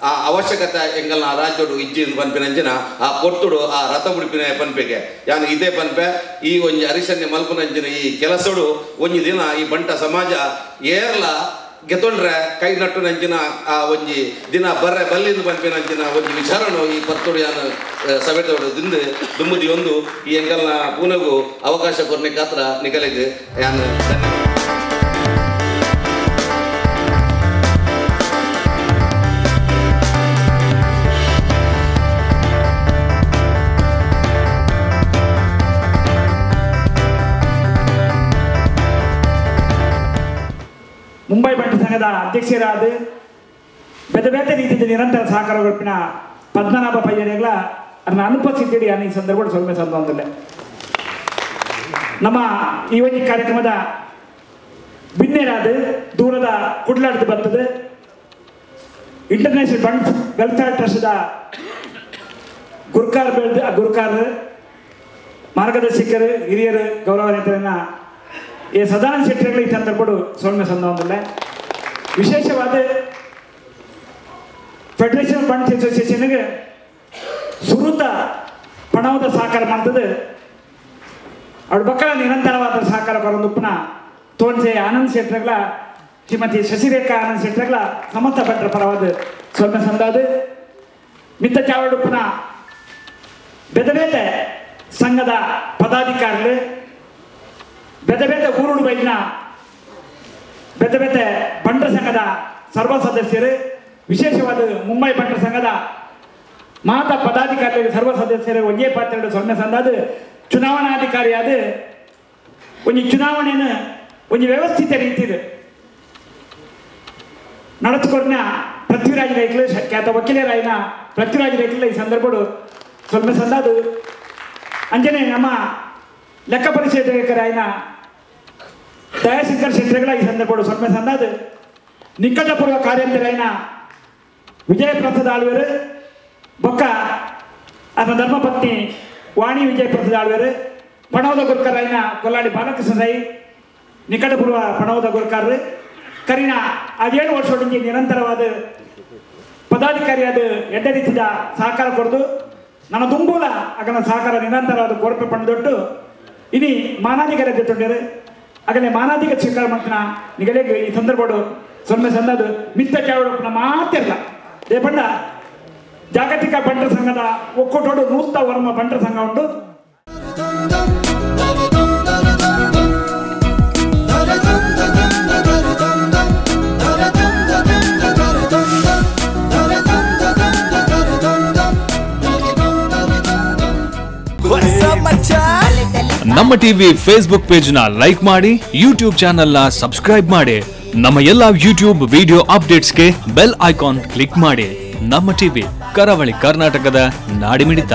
ಆ ಅವಶ್ಯಕತೆ ಎಂಗಲ್ನ ಆ ರಾಜ್ಯೋಡು ಇಜ್ಜಿ ಪನ್ಪಿನಂಜನ ಆ ಪೊರ್ತುಡು ಆ ರಥ ಉಡುಪಿನ ಪನ್ಪೆಗೆ ಯಾನು ಇದೇ ಪನ್ಪೆ ಈ ಒಂಜಿ ಅರಿಶನ್ಯ ಮಲ್ಪುನಂಜನ ಈ ಕೆಲಸಡು ಒಂಜಿ ದಿನ ಈ ಬಂಟ ಸಮಾಜ ಏರ್ಲ ಗೆತ್ತೊಂಡ್ರೆ ಕೈ ನಟ್ಟು ನಂಜಿನ ಆ ಒಂಜಿ ದಿನ ಬರ್ರೆ ಬಲ್ಲಿಂದ ಪನ್ಪಿನಂಚಿನ ಒಂಜಿ ವಿಚಾರನು ಈ ಪತ್ತೊಡು ಯಾನು ಸಭೆತೋಡು ದಿಂದು ದುಮ್ಮದಿ ಒಂದು ಈ ಎಂಗಲ್ನ ಪೂನಗೂ ಅವಕಾಶ ಕೊರ್ನಿಕಾತ್ರ ನಿಗಲಿಗೆ ಯಾನು ಧನ್ಯವಾದ. ಮುಂಬೈ ಬಂಟ ಸಂಘದ ಅಧ್ಯಕ್ಷರಾದ ಬೇರೆ ಬೇರೆ ರೀತಿಯ ನಿರಂತರ ಸಹಕಾರ ಕೊಡ್ಪಿನ ಪದ್ಮನಾಭ ಪಯ್ಯನೆಗಳ ಅದನ್ನ ಅನುಪಸ್ಥಿತಿ ಈ ಸಂದರ್ಭ ಸ್ವಲ್ಪ ಸಂದರ್ಭದಲ್ಲೇ ನಮ್ಮ ಈ ಒಂದು ಕಾರ್ಯಕ್ರಮದ ಬಿನ್ನೇರಾದ ದೂರದ ಕುಡ್ಲಾಡ್ದು ಬರ್ತದೆ ಇಂಟರ್ನ್ಯಾಷನಲ್ ಬಂಟ್ ವೆಲ್ಫೇರ್ ಟ್ರಸ್ಟ್ದ ಗುರುಕಾರ್ ಗುರುಕಾರ್ ಮಾರ್ಗದರ್ಶಕರು ಹಿರಿಯರು ಗೌರವಾನ್ವಿತರನ್ನ ಈ ಸದಾನಂದ ಶೆಟ್ಟಿಗಳು ಈ ಸಂದರ್ಭ ಸೌಮ್ಯ ಸಂದರ್ಭದಲ್ಲೇ ವಿಶೇಷವಾದ ಫೆಡರೇಷನ್ ಬಂಟ್ಸ್ ಅಸೋಸಿಯೇಷನ್ಗೆ ಸುರುತ ಪಣವದ ಸಹಕಾರ ಮಾಡ್ತದೆ ಅವ್ರ ಬಕ್ಕಳ ನಿರಂತರವಾದ ಸಹಕಾರ ಕೊರೊಂದುಪ್ಪನ ತೋನ್ಸೆ ಆನಂದ್ ಶೆಟ್ಟರ್ಗಳ ಶ್ರೀಮತಿ ಶಶಿರೇಖಾ ಆನಂದ್ ಶೆಟ್ಟರ್ಗಳ ಸಮಸ್ತ ಭಟ್ರ ಪರವಾದ ಸೌಮ್ಯ ಸಂದಾದ ಮಿತ್ತ ಚಾವಡುಪ್ಪನ ಬೆದಬೇತೆ ಸಂಘದ ಪದಾಧಿಕಾರಿಗಳು ಬೆದ ಬೆದ ಊರುಡು ಬೈದಿನ ಬೆದ ಬೆದ ಬಂಟರ ಸಂಘದ ಸರ್ವ ಸದಸ್ಯರು ವಿಶೇಷವಾದ ಮುಂಬೈ ಬಂಟರ ಸಂಘದ ಮಾತಾ ಪದಾಧಿಕಾರಿಗಳು ಸರ್ವ ಸದಸ್ಯರು ಒಂದೇ ಪಾತ್ರ ಸೊನ್ನೆ ಸಂದಾದ ಚುನಾವಣಾಧಿಕಾರಿಯಾದ ಒಂದು ಚುನಾವಣೆಯನ್ನು ಒಂದು ವ್ಯವಸ್ಥಿತ ರೀತಿ ನಡೆಸಿಕೊಡ್ನ ಪೃಥ್ವಿರಾಜ್ ರೈತಲು ಖ್ಯಾತ ವಕೀಲರಾಯಿನ ಪೃಥ್ವಿರಾಜ್ ರೈತಲು ಈ ಸಂದರ್ಭ ಸ್ವಲ್ಪ ಸಂದಾದ ಅಂಜನೆ ನಮ್ಮ ಲೆಕ್ಕ ಪರಿಶೋಧಕರಾಯಿನ ದಯಾಶಂಕರ್ ಶೆಟ್ಟರ್ಗಳ ಈ ಸಂದರ್ಭ ಸ್ವಲ್ಪ ಸಂದಾದ ನಿಕಟಪೂರ್ವ ಕಾರ್ಯಂತರಾಯಿನ ವಿಜಯಪ್ರಸಾದ್ ಆಳ್ವೇರು ಬೊಕ್ಕ ಅದರ ಧರ್ಮಪತ್ನಿ ವಾಣಿ ವಿಜಯಪ್ರಸಾದ್ ಆಳ್ವೇರು ಪಣವದ ಗುರುಕರಾಯಿನ ಕೊಲ್ಲಾಡಿ ಬಾಲಕೃಷ್ಣ ರೈ ನಿಕಟಪೂರ್ವ ಪಣವದ ಗುರುಕಾರರು ಕರಿನ 17 ವರ್ಷದೊಂದಿಗೆ ನಿರಂತರವಾದ ಪದಾಧಿಕಾರಿಯಾದ ಎಡ್ಡ ರೀತಿಯ ಸಹಕಾರ ಕೊಡದು ನನ್ನ ದುಂಬೂಲ ಅಗನ ಸಹಕಾರ ನಿರಂತರವಾದ ಕೊರಪೆ ಪಂಡದೊಟ್ಟು ಇನಿ ಮಾನಾಧಿಕಾರ ಜೊತೆ ಅಗನೆ ಮಾನಾಧಿಕ ಸ್ವೀಕಾರ ಮಾಡ್ತಾನ ನಿಗಲಿಗೆ ಈ ಸಂದರ್ಭಡು ಸೊನ್ನೆ ಸಂದದು ಮಿತ್ತ ಚಾವಡಪ್ಪನ ಮಾತಿರಲ್ಲ ದೇಪಂಡ ಜಾಗತಿಕ ಬಂಟರ ಸಂಘದ ಒಕ್ಕೂಟೋಡು ನೂತ ವರ್ಮ ಬಂಟರ ಸಂಘ ಉಂಟು. ನಮ್ಮ ಟಿವಿ ಫೇಸ್ಬುಕ್ ಪೇಜ್ ನ ಲೈಕ್ ಮಾಡಿ, ಯೂಟ್ಯೂಬ್ ಚಾನೆಲ್ ನ ಸಬ್ಸ್ಕ್ರೈಬ್ ಮಾಡಿ, ನಮ್ಮ ಎಲ್ಲಾ ಯೂಟ್ಯೂಬ್ ವಿಡಿಯೋ ಅಪ್ಡೇಟ್ಸ್ಗೆ ಬೆಲ್ ಐಕಾನ್ ಕ್ಲಿಕ್ ಮಾಡಿ. ನಮ್ಮ ಟಿವಿ ಕರಾವಳಿ ಕರ್ನಾಟಕದ ನಾಡಿಮಿಡಿತ.